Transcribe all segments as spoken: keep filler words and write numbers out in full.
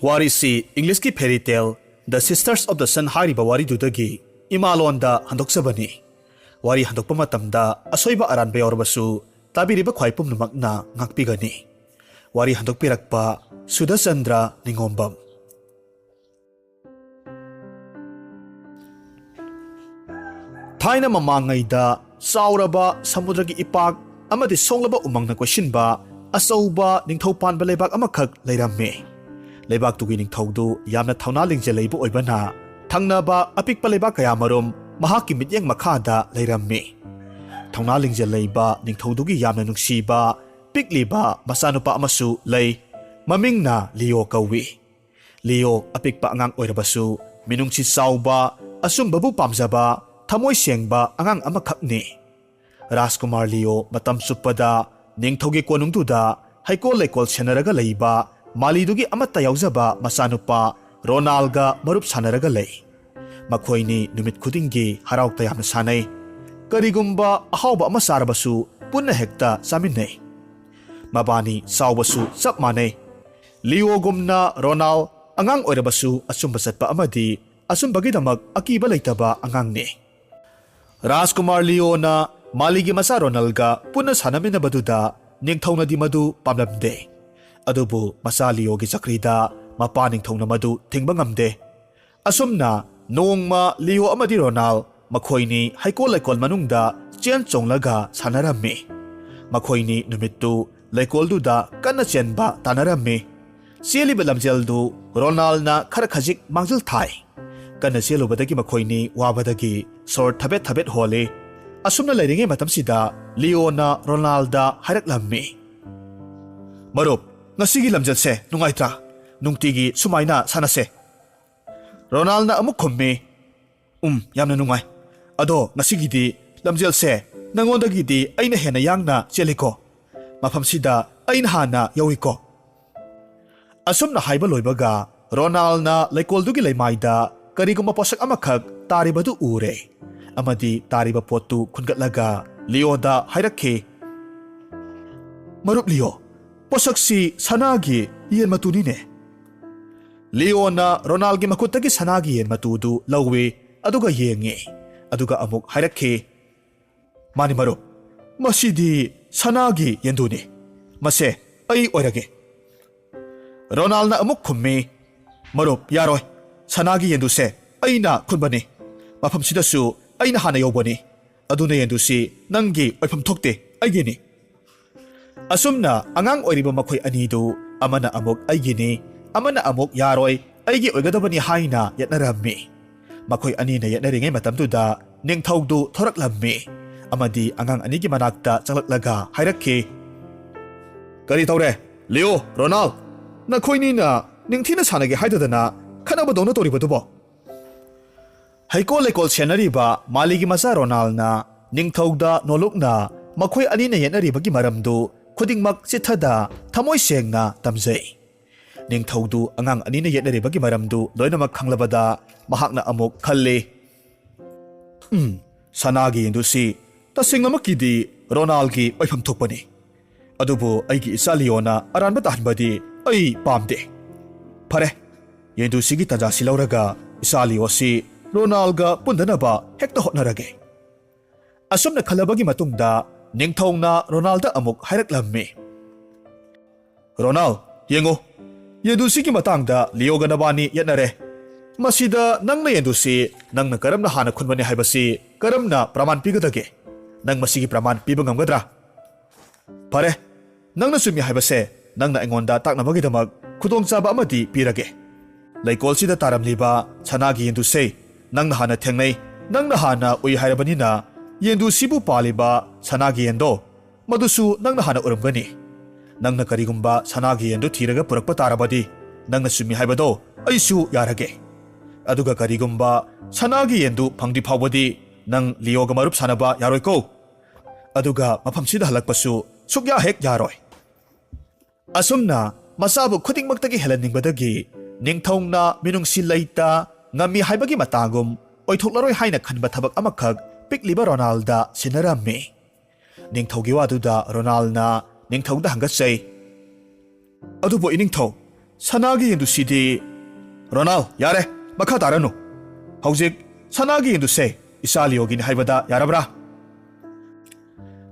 ꯋꯥꯔꯤꯁꯤ ꯏꯪꯂꯤꯁꯀꯤ fairy tale The Sisters of the Sun ꯍꯥꯏꯔꯤꯕ ꯋꯥꯔꯤꯗꯨꯗꯒꯤ ꯏꯃꯥꯂꯣꯟꯗ ꯍꯟꯗꯣꯛꯆꯕꯅꯤ꯫ ꯋꯥꯔꯤ ꯍꯟꯗꯣꯛꯄ ꯃꯇꯝꯗ ꯑꯁꯣꯏꯕ ꯑꯔꯥꯟꯕ ꯌꯥꯎꯔꯕꯁꯨ ꯇꯥꯕꯤꯔꯤꯕ ꯈ꯭ꯋꯥꯏ ꯄꯨꯝꯅꯃꯛꯅ ꯉꯥꯛꯄꯤꯒꯅꯤ꯫ ꯋꯥꯔꯤ ꯍꯟꯗꯣꯛꯄꯤꯔꯛꯄ ꯁꯨꯗꯆꯟꯗ꯭ꯔ ꯅꯤꯉꯣꯝꯕꯝ꯫ ꯊꯥꯏꯅ ꯃꯃꯥꯡꯉꯩꯗ ꯆꯥꯎꯔꯕ ꯁꯃꯨꯗ꯭ꯔꯒꯤ ꯏꯄꯥꯛ ꯑꯃꯗꯤ ꯁꯣꯡꯂꯕ ꯎꯃꯪꯅ ꯀꯣꯏꯁꯤꯟꯕ ꯑꯆꯧꯕ ꯅꯤꯡꯊꯧ ꯄꯥꯟꯕ ꯂꯩꯕꯥꯛ ꯑꯃꯈꯛ ꯂꯩꯔꯝꯃꯤ꯫ ꯂꯩꯕꯥꯛꯇꯨꯒꯤ ꯅꯤꯡꯊꯧꯗꯨ ꯌꯥꯝꯅ ꯊꯧꯅꯥ ꯂꯤꯡꯖꯦꯜ ꯂꯩꯕ ꯑꯣꯏꯕꯅ ꯊꯪꯅꯕ ꯑꯄꯤꯛꯄ ꯂꯩꯕꯥꯛ ꯀꯌꯥꯃꯔꯨꯝ ꯃꯍꯥꯛꯀꯤ ꯃꯤꯠꯌꯦꯡ ꯃꯈꯥꯗ ꯂꯩꯔꯝꯃꯤ꯫ ꯊꯧꯅꯥ ꯂꯤꯡꯖꯦꯜ ꯂꯩꯕ ꯅꯤꯡꯊꯧꯗꯨꯒꯤ ꯌꯥꯝꯅ ꯅꯨꯡꯁꯤꯕ ꯄꯤꯛꯂꯤꯕ ꯃꯆꯥꯅꯨꯄꯥ ꯑꯃꯁꯨ ꯂꯩ꯫ ꯃꯃꯤꯡꯅ ꯂꯤꯑꯣ ꯀꯧꯏ꯫ ꯂꯤꯑꯣ ꯑꯄꯤꯛꯄ ꯑꯉꯥꯡ ꯑꯣꯏꯔꯕꯁꯨ ꯃꯤꯅꯨꯡꯁꯤ ꯆꯥꯎꯕ, ꯑꯆꯨꯝꯕꯕꯨ ꯄꯥꯝꯖꯕ, ꯊꯃꯣꯏ ꯁꯦꯡꯕ ꯑꯉꯥꯡ ꯑꯃꯈꯛꯅꯤ꯫ ꯔꯥꯖꯀꯨꯃꯥꯔ ꯂꯤꯑꯣ ꯃꯇꯝ ꯆꯨꯞꯄꯗ ꯅꯤꯡꯊꯧꯒꯤ ꯀꯣꯅꯨꯡꯗꯨꯗ ꯍꯩꯀꯣꯜ ꯂꯩꯀꯣꯜ ꯁꯦꯟꯅꯔꯒ ꯂꯩꯕ ꯃꯥꯂꯤꯗꯨꯒꯤ ꯑꯃꯠꯇ ꯌꯥꯎꯖꯕ ꯃꯆꯥꯅꯨꯄꯥ ꯔꯣꯅꯥꯜꯒ ꯃꯔꯨꯞ ꯁꯥꯟꯅꯔꯒ ꯂꯩ꯫ ꯃꯈꯣꯏꯅꯤ ꯅꯨꯃꯤꯠ ꯈꯨꯗꯤꯡꯒꯤ ꯍꯔꯥꯎ ꯇꯌꯥꯝꯅ ꯁꯥꯟꯅꯩ꯫ ꯀꯔꯤꯒꯨꯝꯕ ꯑꯍꯥꯎꯕ ꯑꯃ ꯆꯥꯔꯕꯁꯨ ꯄꯨꯟꯅ ꯍꯦꯛꯇ ꯆꯥꯃꯤꯟꯅꯩ꯫ ꯃꯕꯥꯅꯤ ꯆꯥꯎꯕꯁꯨ ꯆꯞ ꯃꯥꯟꯅꯩ꯫ ꯂꯤꯑꯣꯒꯨꯝꯅ ꯔꯣꯅꯥꯜ ꯑꯉꯥꯡ ꯑꯣꯏꯔꯕꯁꯨ ꯑꯆꯨꯝꯕ ꯆꯠꯄ ꯑꯃꯗꯤ ꯑꯆꯨꯝꯕꯒꯤꯗꯃꯛ ꯑꯀꯤꯕ ꯂꯩꯇꯕ ꯑꯉꯥꯡꯅꯤ꯫ ꯔꯥꯖꯀꯨꯃꯥꯔ ꯂꯤꯑꯣꯅ ꯃꯥꯂꯤꯒꯤ ꯃꯆꯥ ꯔꯣꯅꯥꯜꯒ ꯄꯨꯟꯅ ꯁꯥꯟꯅꯃꯤꯟꯅꯕꯗꯨꯗ ꯅꯤꯡꯊꯧꯅꯗꯤ ꯃꯗꯨ ꯄꯥꯝꯂꯝꯗꯦ꯫ ꯑꯗꯨꯕꯨ ꯃꯆꯥ ꯂꯤꯑꯣꯒꯤ ꯆꯀ꯭ꯔꯤꯗ ꯃꯄꯥ ꯅꯤꯡꯊꯧꯅ ꯃꯗꯨ ꯊꯤꯡꯕ ꯉꯝꯗꯦ꯫ ꯑꯁꯨꯝꯅ ꯅꯣꯡꯃ ꯂꯤꯑꯣ ꯑꯃꯗꯤ ꯔꯣꯅꯥꯜ ꯃꯈꯣꯏꯅꯤ ꯍꯩꯀꯣꯜ ꯂꯩꯀꯣꯜ ꯃꯅꯨꯡꯗ ꯆꯦꯟ ꯆꯣꯡꯂꯒ ꯁꯥꯟꯅꯔꯝꯃꯤ꯫ ꯃꯈꯣꯏꯅꯤ ꯅꯨꯃꯤꯠꯇꯨ ꯂꯩꯀꯣꯜꯗꯨꯗ ꯀꯟꯅ ꯆꯦꯟꯕ ꯇꯥꯟꯅꯔꯝꯃꯤ꯫ ꯆꯦꯜꯂꯤꯕ ꯂꯝꯖꯦꯜꯗꯨ ꯔꯣꯅꯥꯜꯅ ꯈꯔ ꯈꯖꯤꯛ ꯃꯥꯡꯖꯤꯜ ꯊꯥꯏ꯫ ꯀꯟꯅ ꯆꯦꯜꯂꯨꯕꯗꯒꯤ ꯃꯈꯣꯏꯅꯤ ꯋꯥꯕꯗꯒꯤ ꯁꯣꯔ ꯊꯕꯦꯠ ꯊꯕꯦꯠ ꯍꯣꯜꯂꯤ꯫ ꯑꯁꯨꯝꯅ ꯂꯩꯔꯤꯉꯩ ꯃꯇꯝꯁꯤꯗ ꯂꯤꯑꯣꯅ ꯔꯣꯅꯥꯜꯗ ꯍꯥꯏꯔꯛꯂꯝꯃꯤ, "ꯃꯔꯨꯞ, ꯉꯁꯤꯒꯤ ꯂꯝꯖꯦꯜꯁꯦ ꯅꯨꯡꯉꯥꯏꯇ꯭ꯔꯥ? ꯅꯨꯡꯇꯤꯒꯤ ꯁꯨꯃꯥꯏꯅ ꯁꯥꯟꯅꯁꯦ꯫" ꯔꯣꯅꯥꯜꯅ ꯑꯃꯨꯛ ꯈꯨꯝꯃꯤ, "ꯎꯝ, ꯌꯥꯝꯅ ꯅꯨꯡꯉꯥꯏ꯫ ꯑꯗꯣ ꯉꯁꯤꯒꯤꯗꯤ ꯂꯝꯖꯦꯜꯁꯦ ꯅꯉꯣꯟꯗꯒꯤꯗꯤ ꯑꯩꯅ ꯍꯦꯟꯅ ꯌꯥꯡꯅ ꯆꯦꯜꯂꯤꯀꯣ꯫ ꯃꯐꯝꯁꯤꯗ ꯑꯩꯅ ꯍꯥꯟꯅ ꯌꯧꯏꯀꯣ꯫" ꯑꯁꯨꯝꯅ ꯍꯥꯏꯕ ꯂꯣꯏꯕꯒ ꯔꯣꯅꯥꯜꯅ ꯂꯩꯀꯣꯜꯗꯨꯒꯤ ꯂꯩꯃꯥꯏꯗ ꯀꯔꯤꯒꯨꯝꯕ ꯄꯣꯠꯁꯛ ꯑꯃꯈꯛ ꯇꯥꯔꯤꯕꯗꯨ ꯎꯔꯦ ꯑꯃꯗꯤ ꯇꯥꯔꯤꯕ ꯄꯣꯠꯇꯨ ꯈꯨꯟꯒꯠꯂꯒ ꯂꯤꯑꯣꯗ ꯍꯥꯏꯔꯛꯈꯤ, "ꯃꯔꯨꯞ ꯂꯤꯑꯣ, ꯄꯣꯠꯁꯛꯁꯤ ꯁꯅꯥꯒꯤ ꯌꯦꯟ ꯃꯇꯨꯅꯤꯅꯦ꯫ ꯂꯤꯑꯣꯅ ꯔꯣꯅꯥꯜꯒꯤ ꯃꯈꯨꯠꯇꯒꯤ ꯁꯅꯥꯒꯤ ꯌꯦꯟ ꯃꯇꯨꯗꯨ ꯂꯧꯏ, ꯑꯗꯨꯒ ꯌꯦꯡꯉꯤ, ꯑꯗꯨꯒ ꯑꯃꯨꯛ ꯍꯥꯏꯔꯛꯈꯤ, "ꯃꯥꯅꯤ ꯃꯔꯨꯞ, ꯃꯁꯤꯗꯤ ꯁꯅꯥꯒꯤ ꯌꯦꯟꯗꯨꯅꯤ꯫ ꯃꯁꯦ ꯑꯩ ꯑꯣꯏꯔꯒꯦ꯫" ꯔꯣꯅꯥꯜꯅ ꯑꯃꯨꯛ ꯈꯨꯝꯃꯤ, "ꯃꯔꯨꯞ, ꯌꯥꯔꯣꯏ꯫ ꯁꯅꯥꯒꯤ ꯌꯦꯟꯗꯨꯁꯦ ꯑꯩꯅ ꯈꯨꯟꯕꯅꯤ꯫ ꯃꯐꯝꯁꯤꯗꯁꯨ ꯑꯩꯅ ꯍꯥꯟꯅ ꯌꯧꯕꯅꯤ꯫ ꯑꯗꯨꯅ ꯌꯦꯟꯗꯨꯁꯤ ꯅꯪꯒꯤ ꯑꯣꯏꯐꯝ ꯊꯣꯛꯇꯦ, ꯑꯩꯒꯤꯅꯤ꯫" ꯑꯁꯨꯝꯅ ꯑꯉꯥꯡ ꯑꯣꯏꯔꯤꯕ ꯃꯈꯣꯏ ꯑꯅꯤꯗꯨ ꯑꯃꯅ ꯑꯃꯨꯛ "ꯑꯩꯒꯤꯅꯤ", ꯑꯃꯅ ꯑꯃꯨꯛ "ꯌꯥꯔꯣꯏ, ꯑꯩꯒꯤ ꯑꯣꯏꯒꯗꯕꯅꯤ" ꯍꯥꯏꯅ ꯌꯦꯠꯅꯔꯝꯃꯤ꯫ ꯃꯈꯣꯏ ꯑꯅꯤꯅ ꯌꯦꯠꯅꯔꯤꯉꯩ ꯃꯇꯝꯗꯨꯗ ꯅꯤꯡꯊꯧꯗꯨ ꯊꯣꯔꯛꯂꯝꯃꯤ ꯑꯃꯗꯤ ꯑꯉꯥꯡ ꯑꯅꯤꯒꯤ ꯃꯅꯥꯛꯇ ꯆꯪꯂꯛꯂꯒ ꯍꯥꯏꯔꯛꯈꯤ, "ꯀꯔꯤ ꯇꯧꯔꯦ? ꯂꯤꯑꯣ, ꯔꯣꯅꯥꯜ, ꯅꯈꯣꯏꯅꯤꯅ ꯅꯤꯡꯊꯤꯅ ꯁꯥꯟꯅꯒꯦ ꯍꯥꯏꯗꯗꯅ ꯈꯠꯅꯕꯗꯧꯅ ꯇꯧꯔꯤꯕꯗꯨꯕꯣ?" ꯍꯩꯀꯣꯜ ꯂꯩꯀꯣꯜ ꯁꯦꯟꯅꯔꯤꯕ ꯃꯥꯂꯤꯒꯤ ꯃꯆꯥ ꯔꯣꯅꯥꯜꯅ ꯅꯤꯡꯊꯧꯗ ꯅꯣꯂꯨꯛꯅ ꯃꯈꯣꯏ ꯑꯅꯤꯅ ꯌꯦꯠꯅꯔꯤꯕꯒꯤ ꯃꯔꯝꯗꯨ ꯈꯨꯗꯤꯡꯃꯛ ꯆꯤꯠꯊꯗ ꯊꯃꯣꯏ ꯁꯦꯡꯅ ꯇꯝꯖꯩ꯫ ꯅꯤꯡꯊꯧꯗꯨ ꯑꯉꯥꯡ ꯑꯅꯤꯅ ꯌꯦꯠꯅꯔꯤꯕꯒꯤ ꯃꯔꯝꯗꯨ ꯂꯣꯏꯅꯃꯛ ꯈꯪꯂꯕꯗ ꯃꯍꯥꯛꯅ ꯑꯃꯨꯛ ꯈꯜꯂꯤ, "ꯎꯝ, ꯁꯅꯥꯒꯤ ꯌꯦꯟꯗꯨꯁꯤ ꯇꯁꯦꯡꯅꯃꯛꯀꯤꯗꯤ ꯔꯣꯅꯥꯜꯒꯤ ꯑꯣꯏꯐꯝ ꯊꯣꯛꯄꯅꯤ꯫ ꯑꯗꯨꯕꯨ ꯑꯩꯒꯤ ꯏꯆꯥ ꯂꯤꯑꯣꯅ ꯑꯔꯥꯟꯕ ꯇꯥꯍꯟꯕꯗꯤ ꯑꯩ ꯄꯥꯝꯗꯦ꯫ ꯐꯔꯦ, ꯌꯦꯟꯗꯨꯁꯤꯒꯤ ꯇꯥꯟꯖꯥꯁꯤ ꯂꯧꯔꯒ ꯏꯆꯥ ꯂꯤꯑꯣꯁꯤ ꯔꯣꯅꯥꯜꯒ ꯄꯨꯟꯗꯅꯕ ꯍꯦꯛꯇ ꯍꯣꯠꯅꯔꯒꯦ꯫" ꯑꯁꯨꯝꯅ ꯈꯜꯂꯕꯒꯤ ꯃꯇꯨꯡꯗ ꯅꯤꯡꯊꯧꯅ ꯔꯣꯅꯥꯜꯗ ꯑꯃꯨꯛ ꯍꯥꯏꯔꯛꯂꯝꯃꯤ, "ꯔꯣꯅꯥꯜ, ꯌꯦꯡꯉꯨ, ꯌꯦꯟꯗꯨꯁꯤꯒꯤ ꯃꯇꯥꯡꯗ ꯂꯤꯑꯣꯒ ꯅꯕꯥꯅꯤ ꯌꯦꯠꯅꯔꯦ꯫ ꯃꯁꯤꯗ ꯅꯪꯅ ꯌꯦꯟꯗꯨꯁꯤ ꯅꯪꯅ ꯀꯔꯝꯅ ꯍꯥꯟꯅ ꯈꯨꯟꯕꯅꯤ ꯍꯥꯏꯕꯁꯤ ꯀꯔꯝꯅ ꯄ꯭ꯔꯃꯥꯟ ꯄꯤꯒꯗꯒꯦ? ꯅꯪ ꯃꯁꯤꯒꯤ ꯄ꯭ꯔꯃꯥꯟ ꯄꯤꯕ ꯉꯝꯒꯗ꯭ꯔꯥ? ꯐꯔꯦ, ꯅꯪꯅ ꯆꯨꯝꯃꯤ ꯍꯥꯏꯕꯁꯦ ꯅꯪꯅ ꯑꯩꯉꯣꯟꯗ ꯇꯥꯛꯅꯕꯒꯤꯗꯃꯛ ꯈꯨꯗꯣꯡꯆꯥꯕ ꯑꯃꯗꯤ ꯄꯤꯔꯒꯦ꯫ ꯂꯩꯀꯣꯜꯁꯤꯗ ꯇꯥꯔꯝꯂꯤꯕ ꯁꯅꯥꯒꯤ ꯌꯦꯟꯗꯨꯁꯦ ꯅꯪꯅ ꯍꯥꯟꯅ ꯊꯦꯡꯅꯩ, ꯅꯪꯅ ꯍꯥꯟꯅ ꯎꯏ ꯍꯥꯏꯔꯕꯅꯤꯅ, ꯌꯦꯟꯗꯨꯁꯤꯕꯨ ꯄꯥꯜꯂꯤꯕ ꯁꯅꯥꯒꯤ ꯌꯦꯟꯗꯣ, ꯃꯗꯨꯁꯨ ꯅꯪꯅ ꯍꯥꯟꯅ ꯎꯔꯝꯒꯅꯤ꯫ ꯅꯪꯅ ꯀꯔꯤꯒꯨꯝꯕ ꯁꯅꯥꯒꯤ ꯌꯦꯟꯗꯨ ꯊꯤꯔꯒ ꯄꯨꯔꯛꯄ ꯇꯥꯔꯕꯗꯤ, ꯅꯪꯅ ꯆꯨꯝꯃꯤ ꯍꯥꯏꯕꯗꯣ ꯑꯩꯁꯨ ꯌꯥꯔꯒꯦ꯫ ꯑꯗꯨꯒ ꯀꯔꯤꯒꯨꯝꯕ ꯁꯅꯥꯒꯤ ꯌꯦꯟꯗꯨ ꯐꯪꯗ꯭ꯔꯤ ꯐꯥꯎꯕꯗꯤ ꯅꯪ ꯂꯤꯑꯣꯒ ꯃꯔꯨꯞ ꯁꯥꯟꯅꯕ ꯌꯥꯔꯣꯏꯀꯣ꯫ ꯑꯗꯨꯒ ꯃꯐꯝꯁꯤꯗ ꯍꯜꯂꯛꯄꯁꯨ ꯁꯨꯛꯌꯥ ꯍꯦꯛ ꯌꯥꯔꯣꯏ꯫" ꯑꯁꯨꯝꯅ ꯃꯆꯥꯕꯨ ꯈꯨꯗꯤꯡꯃꯛꯇꯒꯤ ꯍꯦꯜꯍꯟꯅꯤꯡꯕꯗꯒꯤ ꯅꯤꯡꯊꯧꯅ ꯃꯤꯅꯨꯡꯁꯤ ꯂꯩꯇ, ꯉꯝꯃꯤ ꯍꯥꯏꯕꯒꯤ ꯃꯇꯥꯒꯨꯝ ꯑꯣꯏꯊꯣꯛꯂꯔꯣꯏ ꯍꯥꯏꯅ ꯈꯟꯕ ꯊꯕꯛ ꯑꯃꯈꯛ ꯄꯤꯛꯂꯤꯕ ꯔꯣꯅꯥꯜꯗ ꯁꯤꯟꯅꯔꯝꯃꯤ꯫ ꯅꯤꯡꯊꯧꯒꯤ ꯋꯥꯗꯨꯗ ꯔꯣꯅꯥꯜꯅ ꯅꯤꯡꯊꯧꯗ ꯍꯪꯒꯠꯆꯩ, "ꯑꯗꯨꯕꯨ ꯏꯅꯤꯡꯊꯧ, ꯁꯅꯥꯒꯤ ꯌꯦꯟꯗꯨꯁꯤꯗꯤ "ꯔꯣꯅꯥꯜ, ꯌꯥꯔꯦ, ꯃꯈꯥ ꯇꯥꯔꯅꯨ꯫ ꯍꯧꯖꯤꯛ ꯁꯅꯥꯒꯤ ꯌꯦꯟꯗꯨꯁꯦ ꯏꯆꯥ ꯂꯤꯌꯣꯒꯤꯅꯤ ꯍꯥꯏꯕꯗ ꯌꯥꯔꯕ꯭ꯔꯥ?"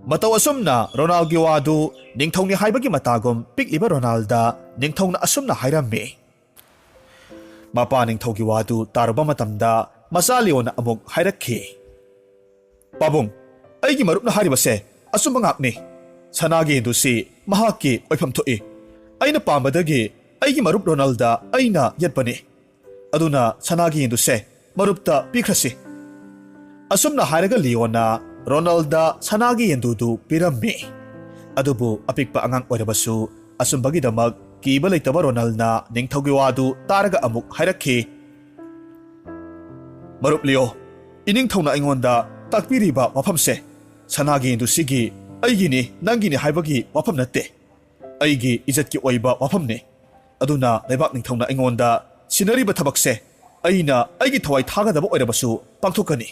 ꯃꯇꯧ ꯑꯁꯨꯝꯅ ꯔꯣꯅꯥꯜꯒꯤ ꯋꯥꯗꯨ ꯅꯤꯡꯊꯧꯅꯤ ꯍꯥꯏꯕꯒꯤ ꯃꯇꯥꯒꯨꯝ ꯄꯤꯛꯂꯤꯕ ꯔꯣꯅꯥꯜꯗ ꯅꯤꯡꯊꯧꯅ ꯑꯁꯨꯝꯅ ꯍꯥꯏꯔꯝꯃꯤ꯫ ꯃꯄꯥ ꯅꯤꯡꯊꯧꯒꯤ ꯋꯥꯗꯨ ꯇꯥꯔꯨꯕ ꯃꯇꯝꯗ ꯃꯆꯥ ꯂꯤꯌꯣꯅ ꯑꯃꯨꯛ ꯍꯥꯏꯔꯛꯈꯤ, "ꯄꯥꯕꯨꯡ, ꯑꯩꯒꯤ ꯃꯔꯨꯞꯅ ꯍꯥꯏꯔꯤꯕꯁꯦ ꯑꯆꯨꯝꯕ ꯉꯥꯛꯅꯤ꯫ ꯁꯅꯥꯒꯤ ꯌꯦꯟꯗꯨꯁꯤ ꯃꯍꯥꯛꯀꯤ ꯑꯣꯏꯐꯝ ꯊꯣꯛꯏ꯫ ꯑꯩꯅ ꯄꯥꯝꯕꯗꯒꯤ ꯑꯩꯒꯤ ꯃꯔꯨꯞ ꯔꯣꯅꯥꯜꯗ ꯑꯩꯅ ꯌꯦꯠꯄꯅꯤ꯫ ꯑꯗꯨꯅ ꯁꯅꯥꯒꯤ ꯌꯦꯟꯗꯨꯁꯦ ꯃꯔꯨꯞꯇ ꯄꯤꯈ꯭ꯔꯁꯤ꯫" ꯑꯁꯨꯝꯅ ꯍꯥꯏꯔꯒ ꯂꯤꯌꯣꯅ ꯔꯣꯅꯥꯜꯗ ꯁꯅꯥꯒꯤ ꯌꯦꯟꯗꯨꯗꯨ ꯄꯤꯔꯝꯃꯤ꯫ ꯑꯗꯨꯕꯨ ꯑꯄꯤꯛꯄ ꯑꯉꯥꯡ ꯑꯣꯏꯔꯕꯁꯨ ꯑꯆꯨꯝꯕꯒꯤꯗꯃꯛ ꯀꯤꯕ ꯂꯩꯇꯕ ꯔꯣꯅꯥꯜꯅ ꯅꯤꯡꯊꯧꯒꯤ ꯋꯥꯗꯨ ꯇꯥꯔꯒ ꯑꯃꯨꯛ ꯍꯥꯏꯔꯛꯈꯤ, "ꯃꯔꯨꯞ ꯂꯤꯌꯣ, ꯏꯅꯤꯡꯊꯧꯅ ꯑꯩꯉꯣꯟꯗ ꯇꯥꯛꯄꯤꯔꯤꯕ ꯋꯥꯐꯝꯁꯦ ꯁꯅꯥꯒꯤ ꯌꯦꯟꯗꯨꯁꯤꯒꯤ ꯑꯩꯒꯤꯅꯤ, ꯅꯪꯒꯤꯅꯤ ꯍꯥꯏꯕꯒꯤ ꯋꯥꯐꯝ ꯅꯠꯇꯦ꯫ ꯑꯩꯒꯤ ꯏꯖꯠꯀꯤ ꯑꯣꯏꯕ ꯋꯥꯐꯝꯅꯤ꯫ ꯑꯗꯨꯅ ꯂꯩꯕꯥꯛ ꯅꯤꯡꯊꯧꯅ ꯑꯩꯉꯣꯟꯗ ꯁꯤꯟꯅꯔꯤꯕ ꯊꯕꯛꯁꯦ ꯑꯩꯅ ꯑꯩꯒꯤ ꯊꯋꯥꯏ ꯊꯥꯒꯗꯕ ꯑꯣꯏꯔꯕꯁꯨ ꯄꯥꯡꯊꯣꯛꯀꯅꯤ꯫"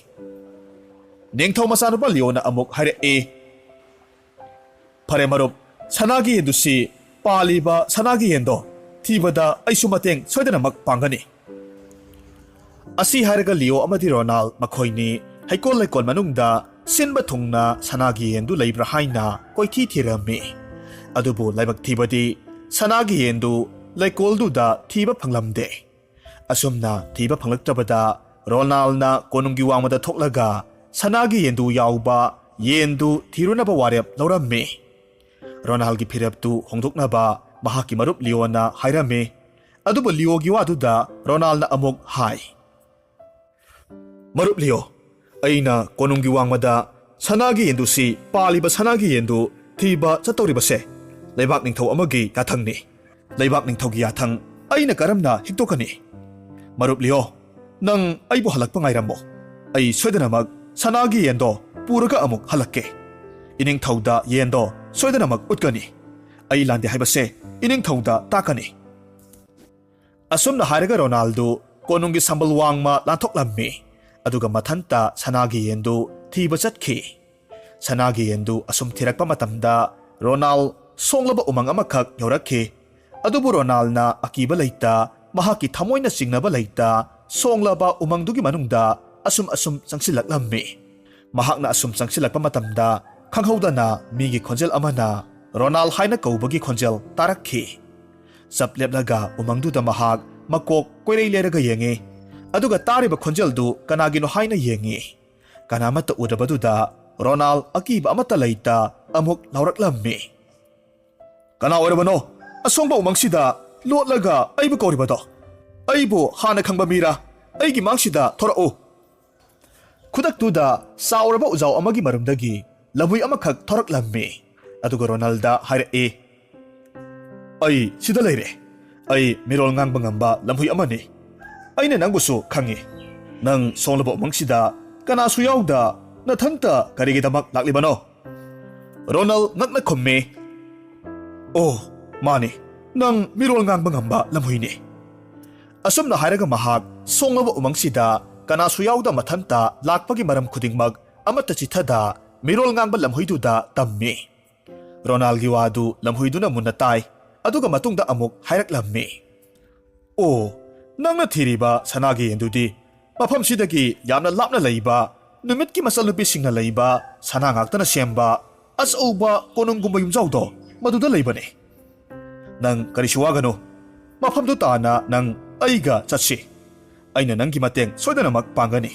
ꯅꯤꯡꯊꯧ ꯃꯆꯥꯅꯨꯄꯥ ꯂꯤꯌꯣꯅ ꯑꯃꯨꯛ ꯍꯥꯏꯔꯛꯏ, "ꯐꯔꯦ ꯃꯔꯨꯞ, ꯁꯅꯥꯒꯤ ꯌꯦꯟꯗꯨꯁꯤ, ꯄꯥꯜꯂꯤꯕ ꯁꯅꯥꯒꯤ ꯌꯦꯟꯗꯣ ꯊꯤꯕꯗ ꯑꯩꯁꯨ ꯃꯇꯦꯡ ꯁꯣꯏꯗꯅꯃꯛ ꯄꯥꯡꯒꯅꯤ꯫" ꯑꯁꯤ ꯍꯥꯏꯔꯒ ꯂꯤꯌꯣ ꯑꯃꯗꯤ ꯔꯣꯅꯥꯜ ꯃꯈꯣꯏꯅꯤ ꯍꯩꯀꯣꯜ ꯂꯩꯀꯣꯜ ꯃꯅꯨꯡꯗ ꯁꯤꯟꯕ ꯊꯨꯡꯅ ꯁꯅꯥꯒꯤ ꯌꯦꯟꯗꯨ ꯂꯩꯕ꯭ꯔꯥ ꯍꯥꯏꯅ ꯀꯣꯏꯊꯤ ꯊꯤꯔꯝꯃꯤ꯫ ꯑꯗꯨꯕꯨ ꯂꯥꯏꯕꯛ ꯊꯤꯕꯗꯤ ꯁꯅꯥꯒꯤ ꯌꯦꯟꯗꯨ ꯂꯩꯀꯣꯜꯗꯨꯗ ꯊꯤꯕ ꯐꯪꯂꯝꯗꯦ꯫ ꯑꯁꯨꯝꯅ ꯊꯤꯕ ꯐꯪꯂꯛꯇ꯭ꯔꯕꯗ ꯔꯣꯅꯥꯜꯅ ꯀꯣꯅꯨꯡꯒꯤ ꯋꯥꯡꯃꯗ ꯊꯣꯛꯂꯒ ꯁꯅꯥꯒꯤ ꯌꯦꯟꯗꯨ ꯌꯥꯎꯕ ꯌꯦꯟꯗꯨ ꯊꯤꯔꯨꯅꯕ ꯋꯥꯔꯦꯞ ꯂꯧꯔꯝꯃꯤ꯫ ꯔꯣꯅꯥꯜꯒꯤ ꯐꯤꯔꯦꯞꯇꯨ ꯍꯣꯡꯗꯣꯛꯅꯕ ꯃꯍꯥꯛꯀꯤ ꯃꯔꯨꯞ ꯂꯤꯌꯣꯅ ꯍꯥꯏꯔꯝꯃꯤ꯫ ꯑꯗꯨꯕꯨ ꯂꯤꯌꯣꯒꯤ ꯋꯥꯗꯨꯗ ꯔꯣꯅꯥꯜꯅ ꯑꯃꯨꯛ ꯍꯥꯏ, "ꯃꯔꯨꯞ ꯂꯤꯌꯣ, ꯑꯩꯅ ꯀꯣꯅꯨꯡꯒꯤ ꯋꯥꯡꯃꯗ ꯁꯅꯥꯒꯤ ꯌꯦꯟꯗꯨꯁꯤ, ꯄꯥꯜꯂꯤꯕ ꯁꯅꯥꯒꯤ ꯌꯦꯟꯗꯨ ꯊꯤꯕ ꯆꯠꯇꯧꯔꯤꯕꯁꯦ ꯂꯩꯕꯥꯛ ꯅꯤꯡꯊꯧ ꯑꯃꯒꯤ ꯌꯥꯊꯪꯅꯤ꯫ ꯂꯩꯕꯥꯛ ꯅꯤꯡꯊꯧꯒꯤ ꯌꯥꯊꯪ ꯑꯩꯅ ꯀꯔꯝꯅ ꯍꯤꯛꯇꯣꯛꯀꯅꯤ? ꯃꯔꯨꯞ ꯂꯤꯌꯣ, ꯅꯪ ꯑꯩꯕꯨ ꯍꯜꯂꯛꯄ ꯉꯥꯏꯔꯝꯃꯣ꯫ ꯑꯩ ꯁꯣꯏꯗꯅꯃꯛ ꯁꯅꯥꯒꯤ ꯌꯦꯟꯗꯣ ꯄꯨꯔꯒ ꯑꯃꯨꯛ ꯍꯜꯂꯛꯀꯦ꯫ ꯏꯅꯤꯡꯊꯧꯗ ꯌꯦꯟꯗꯣ ꯁꯣꯏꯗꯅꯃꯛ ꯎꯠꯀꯅꯤ꯫ ꯑꯩ ꯂꯥꯟꯗꯦ ꯍꯥꯏꯕꯁꯦ ꯏꯅꯤꯡꯊꯧꯗ ꯇꯥꯛꯀꯅꯤ꯫" ꯑꯁꯨꯝꯅ ꯍꯥꯏꯔꯒ ꯔꯣꯅꯥꯜꯗꯨ ꯀꯣꯅꯨꯡꯒꯤ ꯁꯝꯕꯜ ꯋꯥꯡꯃ ꯂꯥꯟꯊꯣꯛꯂꯝꯃꯤ꯫ ꯑꯗꯨꯒ ꯃꯊꯟꯇ ꯁꯅꯥꯒꯤ ꯌꯦꯟꯗꯨ ꯊꯤꯕ ꯆꯠꯈꯤ꯫ ꯁꯅꯥꯒꯤ ꯌꯦꯟꯗꯨ ꯑꯁꯨꯝ ꯊꯤꯔꯛꯄ ꯃꯇꯝꯗ ꯔꯣꯅꯥꯜ ꯁꯣꯡꯂꯕ ꯎꯃꯪ ꯑꯃꯈꯛ ꯌꯧꯔꯛꯈꯤ꯫ ꯑꯗꯨꯕꯨ ꯔꯣꯅꯥꯜꯅ ꯑꯀꯤꯕ ꯂꯩꯇ ꯃꯍꯥꯛꯀꯤ ꯊꯃꯣꯏꯅ ꯆꯤꯡꯅꯕ ꯂꯩꯇ ꯁꯣꯡꯂꯕ ꯎꯃꯪꯗꯨꯒꯤ ꯃꯅꯨꯡꯗ ꯑꯁꯨꯝ ꯑꯁꯨꯝ ꯆꯪꯁꯤꯜꯂꯛꯂꯝꯃꯤ꯫ ꯃꯍꯥꯛꯅ ꯑꯁꯨꯝ ꯆꯪꯁꯤꯜꯂꯛꯄ ꯃꯇꯝꯗ ꯈꯪꯍꯧꯗꯅ ꯃꯤꯒꯤ ꯈꯣꯟꯖꯦꯜ ꯑꯃꯅ "ꯔꯣꯅꯥꯜ" ꯍꯥꯏꯅ ꯀꯧꯕꯒꯤ ꯈꯣꯟꯖꯦꯜ ꯇꯥꯔꯛꯈꯤ꯫ ꯆꯞ ꯂꯦꯞꯂꯒ ꯎꯃꯪꯗꯨꯗ ꯃꯍꯥꯛ ꯃꯀꯣꯛ ꯀꯣꯏꯔꯩ ꯂꯩꯔꯒ ꯌꯦꯡꯉꯤ꯫ ꯑꯗꯨꯒ ꯇꯥꯔꯤꯕ ꯈꯣꯟꯖꯦꯜꯗꯨ ꯀꯅꯥꯒꯤꯅꯣ ꯍꯥꯏꯅ ꯌꯦꯡꯉꯤ꯫ ꯀꯅꯥꯃꯠꯇ ꯎꯗꯕꯗꯨꯗ ꯔꯣꯅꯥꯜ ꯑꯀꯤꯕ ꯑꯃꯠꯇ ꯂꯩꯇ ꯑꯃꯨꯛ ꯂꯥꯎꯔꯛꯂꯝꯃꯤ꯫ "ꯀꯅꯥ ꯑꯣꯏꯔꯕꯅꯣ ꯑꯁꯣꯡꯕ ꯎꯃꯪꯁꯤꯗ ꯂꯣꯠꯂꯒ ꯑꯩꯕꯨ ꯀꯧꯔꯤꯕꯗꯣ? ꯑꯩꯕꯨ ꯍꯥꯟꯅ ꯈꯪꯕ ꯃꯤꯔꯥ? ꯑꯩꯒꯤ ꯃꯥꯡꯁꯤꯗ ꯊꯣꯔꯛꯎ!" ꯈꯨꯗꯛꯇꯨꯗ ꯆꯥꯎꯔꯕ ꯎꯖꯥꯎ ꯑꯃꯒꯤ ꯃꯔꯨꯝꯗꯒꯤ ꯂꯝꯍꯨꯏ ꯑꯃꯈꯛ ꯊꯣꯔꯛꯂꯝꯃꯤ꯫ ꯑꯗꯨꯒ ꯔꯣꯅꯥꯜꯗ ꯍꯥꯏꯔꯛꯏ, "ꯑꯩ ꯁꯤꯗ ꯂꯩꯔꯦ꯫ ꯑꯩ ꯃꯤꯔꯣꯜ ꯉꯥꯡꯕ ꯉꯝꯕ ꯂꯝꯍꯨꯏ ꯑꯃꯅꯤ꯫ ꯑꯩꯅ ꯅꯪꯕꯨꯁꯨ ꯈꯪꯏ꯫ ꯅꯪ ꯁꯣꯡꯂꯕ ꯎꯃꯪꯁꯤꯗ ꯀꯅꯥꯁꯨ ꯌꯥꯎꯗ ꯅꯊꯟꯇ ꯀꯔꯤꯒꯤꯗꯃꯛ ꯂꯥꯛꯂꯤꯕꯅꯣ?" ꯔꯣꯅꯥꯜ ꯉꯛꯅ ꯈꯨꯝꯃꯤ, "ꯑꯣ, ꯃꯥꯅꯤ, ꯅꯪ ꯃꯤꯔꯣꯜ ꯉꯥꯡꯕ ꯉꯝꯕ ꯂꯝꯍꯨꯏꯅꯤ꯫" ꯑꯁꯨꯝꯅ ꯍꯥꯏꯔꯒ ꯃꯍꯥꯛ ꯁꯣꯡꯂꯕ ꯎꯃꯪꯁꯤꯗ ꯀꯅꯥꯁꯨ ꯌꯥꯎꯗ ꯃꯊꯟꯇ ꯂꯥꯛꯄꯒꯤ ꯃꯔꯝ ꯈꯨꯗꯤꯡꯃꯛ ꯑꯃꯠꯇ ꯆꯤꯊꯗ ꯃꯤꯔꯣꯜ ꯉꯥꯡꯕ ꯂꯝꯍꯨꯏꯗꯨꯗ ꯇꯝꯃꯤ꯫ ꯔꯣꯅꯥꯜꯒꯤ ꯋꯥꯗꯨ ꯂꯝꯍꯨꯏꯗꯨꯅ ꯃꯨꯟꯅ ꯇꯥꯏ, ꯑꯗꯨꯒ ꯃꯇꯨꯡꯗ ꯑꯃꯨꯛ ꯍꯥꯏꯔꯛꯂꯝꯃꯤ, "ꯑꯣ, ꯅꯪꯅ ꯊꯤꯔꯤꯕ ꯁꯅꯥꯒꯤ ꯌꯦꯟꯗꯨꯗꯤ ꯃꯐꯝꯁꯤꯗꯒꯤ ꯌꯥꯝꯅ ꯂꯥꯞꯅ ꯂꯩꯕ, ꯅꯨꯃꯤꯠꯀꯤ ꯃꯆꯜꯅꯨꯄꯤꯁꯤꯡꯅ ꯂꯩꯕ, ꯁꯅꯥ ꯉꯥꯛꯇꯅ ꯁꯦꯝꯕ ꯑꯆꯧꯕ ꯀꯣꯅꯨꯡꯒꯨꯝꯕ ꯌꯨꯝꯖꯥꯎꯗꯣ ꯃꯗꯨꯗ ꯂꯩꯕꯅꯤ꯫ ꯅꯪ ꯀꯔꯤꯁꯨ ꯋꯥꯒꯅꯨ, ꯃꯐꯝꯗꯨ ꯇꯥꯅ ꯅꯪ ꯑꯩꯒ ꯆꯠꯁꯤ꯫ ꯑꯩꯅ ꯅꯪꯒꯤ ꯃꯇꯦꯡ ꯁꯣꯏꯗꯅꯃꯛ ꯄꯥꯡꯒꯅꯤ꯫"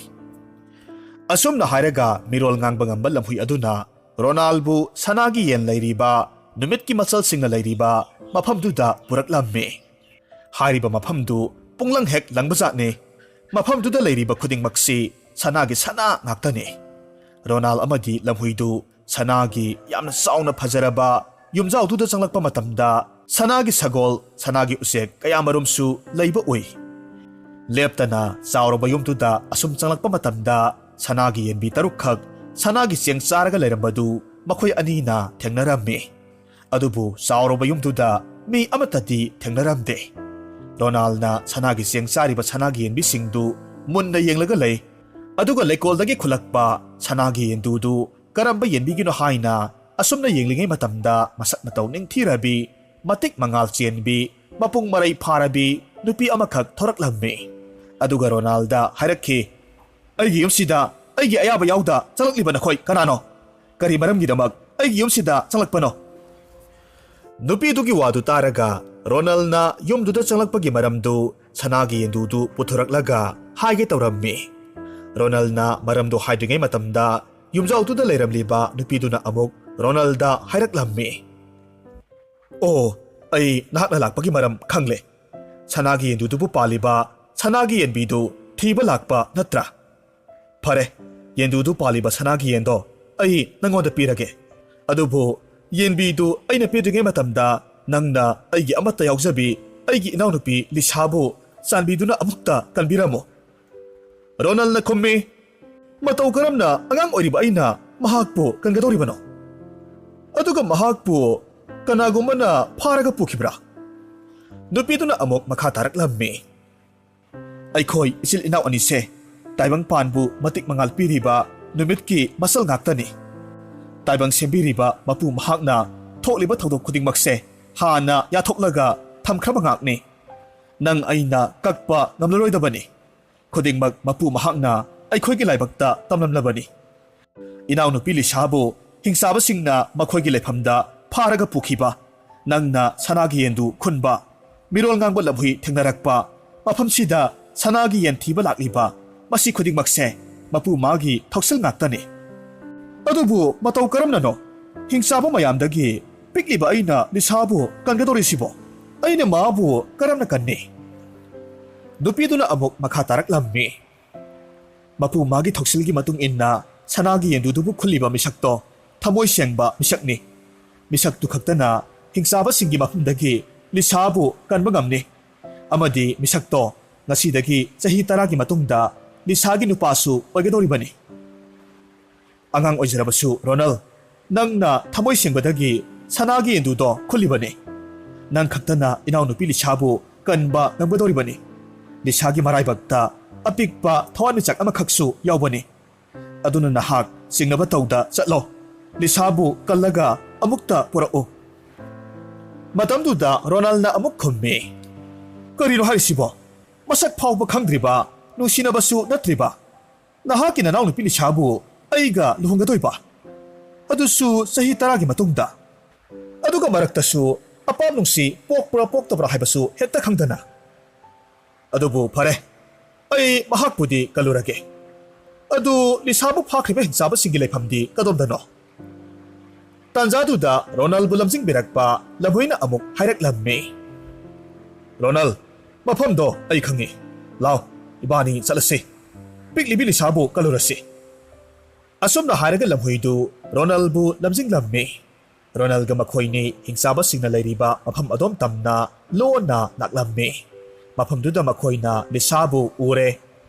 ꯑꯁꯨꯝꯅ ꯍꯥꯏꯔꯒ ꯃꯤꯔꯣꯜ ꯉꯥꯡꯕ ꯉꯝꯕ ꯂꯝꯍꯨꯏ ꯑꯗꯨꯅ ꯔꯣꯅꯥꯜꯕꯨ ꯁꯅꯥꯒꯤ ꯌꯦꯟ ꯂꯩꯔꯤꯕ, ꯅꯨꯃꯤꯠꯀꯤ ꯃꯆꯜꯁꯤꯡꯅ ꯂꯩꯔꯤꯕ ꯃꯐꯝꯗꯨꯗ ꯄꯨꯔꯛꯂꯝꯃꯤ꯫ ꯍꯥꯏꯔꯤꯕ ꯃꯐꯝꯗꯨ ꯄꯨꯡꯂꯪ ꯍꯦꯛ ꯂꯪꯕꯖꯥꯠꯅꯤ꯫ ꯃꯐꯝꯗꯨꯗ ꯂꯩꯔꯤꯕ ꯈꯨꯗꯤꯡꯃꯛꯁꯤ ꯁꯅꯥꯒꯤ ꯁꯅꯥ ꯉꯥꯛꯇꯅꯤ꯫ ꯔꯣꯅꯥꯜ ꯑꯃꯗꯤ ꯂꯝꯍꯨꯏꯗꯨ ꯁꯅꯥꯒꯤ ꯌꯥꯝꯅ ꯆꯥꯎꯅ ꯐꯖꯔꯕ ꯌꯨꯝꯖꯥꯎꯗꯨꯗ ꯆꯪꯂꯛꯄ ꯃꯇꯝꯗ, ꯁꯅꯥꯒꯤ ꯁꯒꯣꯜ, ꯁꯅꯥꯒꯤ ꯎꯆꯦꯛ ꯀꯌꯥꯃꯔꯨꯝꯁꯨ ꯂꯩꯕ ꯎꯏ꯫ ꯂꯦꯞꯇꯅ ꯆꯥꯎꯔꯕ ꯌꯨꯝꯗꯨꯗ ꯑꯁꯨꯝ ꯆꯪꯂꯛꯄ ꯃꯇꯝꯗ, ꯁꯅꯥꯒꯤ ꯌꯦꯟꯕꯤ ꯇꯔꯨꯛꯈꯛ ꯁꯅꯥꯒꯤ ꯆꯦꯡ ꯆꯥꯔꯒ ꯂꯩꯔꯝꯕꯗꯨ ꯃꯈꯣꯏ ꯑꯅꯤꯅ ꯊꯦꯡꯅꯔꯝꯃꯤ꯫ ꯑꯗꯨꯕꯨ ꯆꯥꯎꯔꯕ ꯌꯨꯝꯗꯨꯗ ꯃꯤ ꯑꯃꯠꯇꯗꯤ ꯊꯦꯡꯅꯔꯝꯗꯦ꯫ ꯔꯣꯅꯥꯜꯅ ꯁꯅꯥꯒꯤ ꯆꯦꯡ ꯆꯥꯔꯤꯕ ꯁꯅꯥꯒꯤ ꯌꯦꯟꯕꯤꯁꯤꯡꯗꯨ ꯃꯨꯟꯅ ꯌꯦꯡꯂꯒ ꯂꯩ꯫ ꯑꯗꯨꯒ ꯂꯩꯀꯣꯜꯗꯒꯤ ꯈꯨꯜꯂꯛꯄ ꯁꯅꯥꯒꯤ ꯌꯦꯟꯗꯨꯗꯨ ꯀꯔꯝꯕ ꯌꯦꯟꯕꯤꯒꯤꯅꯣ ꯍꯥꯏꯅ ꯑꯁꯨꯝꯅ ꯌꯦꯡꯂꯤꯉꯩ ꯃꯇꯝꯗ, ꯃꯁꯛ ꯃꯇꯧ ꯅꯤꯡꯊꯤꯔꯕꯤ, ꯃꯇꯤꯛ ꯃꯉꯥꯜ ꯆꯦꯟꯕꯤ, ꯃꯄꯨꯡ ꯃꯔꯩ ꯐꯥꯔꯕꯤ, ꯅꯨꯄꯤ ꯑꯃꯈꯛ ꯊꯣꯔꯛꯂꯝꯃꯤ꯫ ꯑꯗꯨꯒ ꯔꯣꯅꯥꯜꯗ ꯍꯥꯏꯔꯛꯈꯤ, "ꯑꯩꯒꯤ ꯌꯨꯝꯁꯤꯗ ꯑꯩꯒꯤ ꯑꯌꯥꯕ ꯌꯥꯎꯗ ꯆꯪꯂꯛꯂꯤꯕ ꯅꯈꯣꯏ ꯀꯅꯥꯅꯣ? ꯀꯔꯤ ꯃꯔꯝꯒꯤꯗꯃꯛ ꯑꯩꯒꯤ ꯌꯨꯝꯁꯤꯗ ꯆꯪꯂꯛꯄꯅꯣ?" ꯅꯨꯄꯤꯗꯨꯒꯤ ꯋꯥꯗꯨ ꯇꯥꯔꯒ ꯔꯣꯅꯜꯅ ꯌꯨꯝꯗꯨꯗ ꯆꯪꯂꯛꯄꯒꯤ ꯃꯔꯝꯗꯨ ꯁꯅꯥꯒꯤ ꯌꯦꯟꯗꯨꯗꯨ ꯄꯨꯊꯣꯔꯛꯂꯒ ꯍꯥꯏꯒꯦ ꯇꯧꯔꯝꯃꯤ꯫ ꯔꯣꯅꯜꯅ ꯃꯔꯝꯗꯨ ꯍꯥꯏꯗ꯭ꯔꯤꯉꯩ ꯃꯇꯝꯗ ꯌꯨꯝꯖꯥꯎꯗꯨꯗ ꯂꯩꯔꯝꯂꯤꯕ ꯅꯨꯄꯤꯗꯨꯅ ꯑꯃꯨꯛ ꯔꯣꯅꯜꯗ ꯍꯥꯏꯔꯛꯂꯝꯃꯤ, "ꯑꯣ, ꯑꯩ ꯅꯍꯥꯛꯅ ꯂꯥꯛꯄꯒꯤ ꯃꯔꯝ ꯈꯪꯂꯦ꯫ ꯁꯅꯥꯒꯤ ꯌꯦꯟꯗꯨꯗꯨꯕꯨ ꯄꯥꯜꯂꯤꯕ ꯁꯅꯥꯒꯤ ꯌꯦꯟꯕꯤꯗꯨ ꯊꯤꯕ ꯂꯥꯛꯄ ꯅꯠꯇ꯭ꯔꯥ? ꯐꯔꯦ, ꯌꯦꯟꯗꯨꯗꯨ ꯄꯥꯜꯂꯤꯕ ꯁꯅꯥꯒꯤ ꯌꯦꯟꯗꯣ ꯑꯩ ꯅꯪꯉꯣꯟꯗ ꯄꯤꯔꯒꯦ꯫ ꯑꯗꯨꯕꯨ ꯌꯦꯟꯕꯤꯗꯨ ꯑꯩꯅ ꯄꯤꯗ꯭ꯔꯤꯉꯩ ꯃꯇꯝꯗ ꯅꯪꯅ ꯑꯩꯒꯤ ꯑꯃꯠꯇ ꯌꯥꯎꯖꯕꯤ ꯑꯩꯒꯤ ꯏꯅꯥꯎꯅꯨꯄꯤ ꯂꯤꯁꯥꯕꯨ ꯆꯥꯟꯕꯤꯗꯨꯅ ꯑꯃꯨꯛꯇ ꯀꯟꯕꯤꯔꯝꯃꯨ꯫" ꯔꯣꯅꯜꯅ ꯈꯨꯝꯃꯤ, "ꯃꯇꯧ ꯀꯔꯝꯅ ꯑꯉꯥꯡ ꯑꯣꯏꯔꯤꯕ ꯑꯩꯅ ꯃꯍꯥꯛꯄꯨ ꯀꯟꯒꯗꯧꯔꯤꯕꯅꯣ? ꯑꯗꯨꯒ ꯃꯍꯥꯛꯄꯨ ꯀꯅꯥꯒꯨꯝꯕꯅ ꯐꯥꯔꯒ ꯄꯨꯈꯤꯕ꯭ꯔꯥ?" ꯅꯨꯄꯤꯗꯨꯅ ꯑꯃꯨꯛ ꯃꯈꯥ ꯇꯥꯔꯛꯂꯝꯃꯤ, "ꯑꯩꯈꯣꯏ ꯏꯆꯤꯜ ꯏꯅꯥꯎ ꯑꯅꯤꯁꯦ ꯇꯥꯏꯕꯪ ꯄꯥꯟꯕꯨ ꯃꯇꯤꯛ ꯃꯉꯥꯜ ꯄꯤꯔꯤꯕ ꯅꯨꯃꯤꯠꯀꯤ ꯃꯁꯜ ꯉꯥꯛꯇꯅꯤ꯫ ꯇꯥꯏꯕꯪ ꯁꯦꯝꯕꯤꯔꯤꯕ ꯃꯄꯨ ꯃꯍꯥꯛꯅ ꯊꯣꯛꯂꯤꯕ ꯊꯧꯗꯣꯛ ꯈꯨꯗꯤꯡꯃꯛꯁꯦ ꯍꯥꯟꯅ ꯌꯥꯊꯣꯛꯂꯒ ꯊꯝꯈ꯭ꯔꯕ ꯉꯥꯛꯅꯤ꯫ ꯅꯪ ꯑꯩꯅ ꯀꯛꯄ ꯉꯝꯂꯔꯣꯏꯗꯕꯅꯤ꯫ ꯈꯨꯗꯤꯡꯃꯛ ꯃꯄꯨ ꯃꯍꯥꯛꯅ ꯑꯩꯈꯣꯏꯒꯤ ꯂꯥꯏꯕꯛꯇ ꯇꯝꯂꯝꯂꯕꯅꯤ꯫ ꯏꯅꯥꯎꯅꯨꯄꯤ ꯂꯤꯁꯥꯕꯨ ꯍꯤꯡꯆꯥꯕꯁꯤꯡꯅ ꯃꯈꯣꯏꯒꯤ ꯂꯩꯐꯝꯗ ꯐꯥꯔꯒ ꯄꯨꯈꯤꯕ, ꯅꯪꯅ ꯁꯅꯥꯒꯤ ꯌꯦꯟꯗꯨ ꯈꯨꯟꯕ, ꯃꯤꯔꯣꯜ ꯉꯥꯡꯕ ꯂꯝꯍꯨꯏ ꯊꯦꯡꯅꯔꯛꯄ, ꯃꯐꯝꯁꯤꯗ ꯁꯅꯥꯒꯤ ꯌꯦꯟ ꯊꯤꯕ ꯂꯥꯛꯂꯤꯕ, ꯃꯁꯤ ꯈꯨꯗꯤꯡꯃꯛꯁꯦ ꯃꯄꯨ ꯃꯥꯒꯤ ꯊꯧꯁꯤꯜ ꯉꯥꯛꯇꯅꯤ꯫ ꯑꯗꯨꯕꯨ ꯃꯇꯧ ꯀꯔꯝꯅꯅꯣ ꯍꯤꯡꯆꯥꯕ ꯃꯌꯥꯝꯗꯒꯤ ꯄꯤꯛꯂꯤꯕ ꯑꯩꯅ ꯂꯤꯁꯥꯕꯨ ꯀꯟꯒꯗꯧꯔꯤꯁꯤꯕꯣ? ꯑꯩꯅ ꯃꯥꯕꯨ ꯀꯔꯝꯅ ꯀꯟꯅꯤ?" ꯅꯨꯄꯤꯗꯨꯅ ꯑꯃꯨꯛ ꯃꯈꯥ ꯇꯥꯔꯛꯂꯝꯃꯤ, ꯃꯄꯨ ꯃꯥꯒꯤ ꯊꯧꯁꯤꯜꯒꯤ ꯃꯇꯨꯡ ꯏꯟꯅ ꯁꯅꯥꯒꯤ ꯌꯦꯟꯗꯨꯗꯨꯕꯨ ꯈꯨꯜꯂꯤꯕ ꯃꯤꯁꯛꯇꯣ ꯊꯃꯣꯏ ꯁꯦꯡꯕ ꯃꯤꯁꯛꯅꯤ꯫ ꯃꯤꯁꯛꯇꯨ ꯈꯛꯇꯅ ꯍꯤꯡꯆꯥꯕꯁꯤꯡꯒꯤ ꯃꯐꯝꯗꯒꯤ ꯂꯤꯁꯥꯕꯨ ꯀꯟꯕ ꯉꯝꯅꯤ꯫ ꯑꯃꯗꯤ ꯃꯤꯁꯛꯇꯣ ꯉꯁꯤꯗꯒꯤ ꯆꯍꯤ ꯇꯔꯥꯒꯤ ꯃꯇꯨꯡꯗ ꯂꯤꯁꯥꯒꯤ ꯅꯨꯄꯥꯁꯨ ꯑꯣꯏꯒꯗꯧꯔꯤꯕꯅꯤ꯫ ꯑꯉꯥꯡ ꯑꯣꯏꯖꯔꯕꯁꯨ ꯔꯣꯅꯜ, ꯅꯪꯅ ꯊꯃꯣꯏ ꯁꯦꯡꯕꯗꯒꯤ ꯁꯅꯥꯒꯤ ꯌꯦꯟꯗꯨꯗꯣ ꯈꯨꯜꯂꯤꯕꯅꯤ꯫ ꯅꯪ ꯈꯛꯇꯅ ꯏꯅꯥꯎꯅꯨꯄꯤ ꯂꯤꯁꯥꯕꯨ ꯀꯟꯕ ꯉꯝꯒꯗꯧꯔꯤꯕꯅꯤ꯫ ꯂꯤꯁꯥꯒꯤ ꯃꯔꯥꯏꯕꯛꯇ ꯑꯄꯤꯛꯄ ꯊꯋꯥꯟꯃꯤꯆꯥꯛ ꯑꯃꯈꯛꯁꯨ ꯌꯥꯎꯕꯅꯤ꯫ ꯑꯗꯨꯅ ꯅꯍꯥꯛ ꯆꯤꯡꯅꯕ ꯇꯧꯗ ꯆꯠꯂꯣ꯫ ꯂꯤꯁꯥꯕꯨ ꯀꯜꯂꯒ ꯑꯃꯨꯛꯇ ꯄꯨꯔꯛꯎ꯫ ꯃꯇꯝꯗꯨꯗ ꯔꯣꯅꯥꯜꯅ ꯑꯃꯨꯛ ꯈꯨꯝꯃꯤ, ꯀꯔꯤꯅꯣ ꯍꯥꯏꯔꯤꯁꯤꯕꯣ? ꯃꯁꯛ ꯐꯥꯎꯕ ꯈꯪꯗ꯭ꯔꯤꯕ, ꯅꯨꯡꯁꯤꯅꯕꯁꯨ ꯅꯠꯇ꯭ꯔꯤꯕ ꯅꯍꯥꯛꯀꯤ ꯅꯅꯥꯎꯅꯨꯄꯤ ꯂꯤꯁꯥꯕꯨ ꯑꯩꯒ ꯂꯨꯍꯣꯡꯒꯗꯣꯏꯕ? ꯑꯗꯨꯁꯨ ꯆꯍꯤ ꯇꯔꯥꯒꯤ ꯃꯇꯨꯡꯗ꯫ ꯑꯗꯨꯒ ꯃꯔꯛꯇꯁꯨ ꯑꯄꯥꯝ ꯅꯨꯡꯁꯤ ꯄꯣꯛꯄ꯭ꯔꯥ ꯄꯣꯛꯇꯕ꯭ꯔꯥ ꯍꯥꯏꯕꯁꯨ ꯍꯦꯛꯇ ꯈꯪꯗꯅ꯫ ꯑꯗꯨꯕꯨ ꯐꯔꯦ, ꯑꯩ ꯃꯍꯥꯛꯄꯨꯗꯤ ꯀꯜꯂꯨꯔꯒꯦ꯫ ꯑꯗꯨ ꯂꯤꯁꯥꯕꯨ ꯐꯥꯈ꯭ꯔꯤꯕ ꯍꯤꯡꯆꯥꯕꯁꯤꯡꯒꯤ ꯂꯩꯐꯝꯗꯤ ꯀꯗꯣꯝꯗꯅꯣ? ꯇꯥꯟꯖꯥꯗꯨꯗ ꯔꯣꯅꯜꯕꯨ ꯂꯝꯖꯤꯡꯕꯤꯔꯛꯄ ꯂꯝꯍꯨꯏꯅ ꯑꯃꯨꯛ ꯍꯥꯏꯔꯛꯂꯝꯃꯤ꯫ "ꯔꯣꯅꯜ, ꯃꯐꯝꯗꯣ ꯑꯩ ꯈꯪꯉꯤ꯫ ꯂꯥꯎ, ꯏꯕꯥꯅꯤ ꯆꯠꯂꯁꯤ꯫ ꯄꯤꯛꯂꯤꯕꯤ ꯂꯤꯁꯥꯕꯨ ꯀꯜꯂꯨꯔꯁꯤ꯫" ꯑꯁꯨꯝꯅ ꯍꯥꯏꯔꯒ ꯂꯝꯍꯨꯏꯗꯨ ꯔꯣꯅꯜꯕꯨ ꯂꯝꯖꯤꯡꯂꯝꯃꯤ꯫ ꯔꯣꯅꯜꯒ ꯃꯈꯣꯏꯅꯤ ꯍꯤꯡꯆꯥꯕꯁꯤꯡꯅ ꯂꯩꯔꯤꯕ ꯃꯐꯝ ꯑꯗꯣꯝ ꯇꯝꯅ ꯂꯣꯟꯅ ꯂꯥꯛꯂꯝꯃꯤ꯫ ꯃꯐꯝꯗꯨꯗ ꯃꯈꯣꯏꯅ ꯂꯤꯁꯥꯕꯨ ꯎꯔꯦ꯫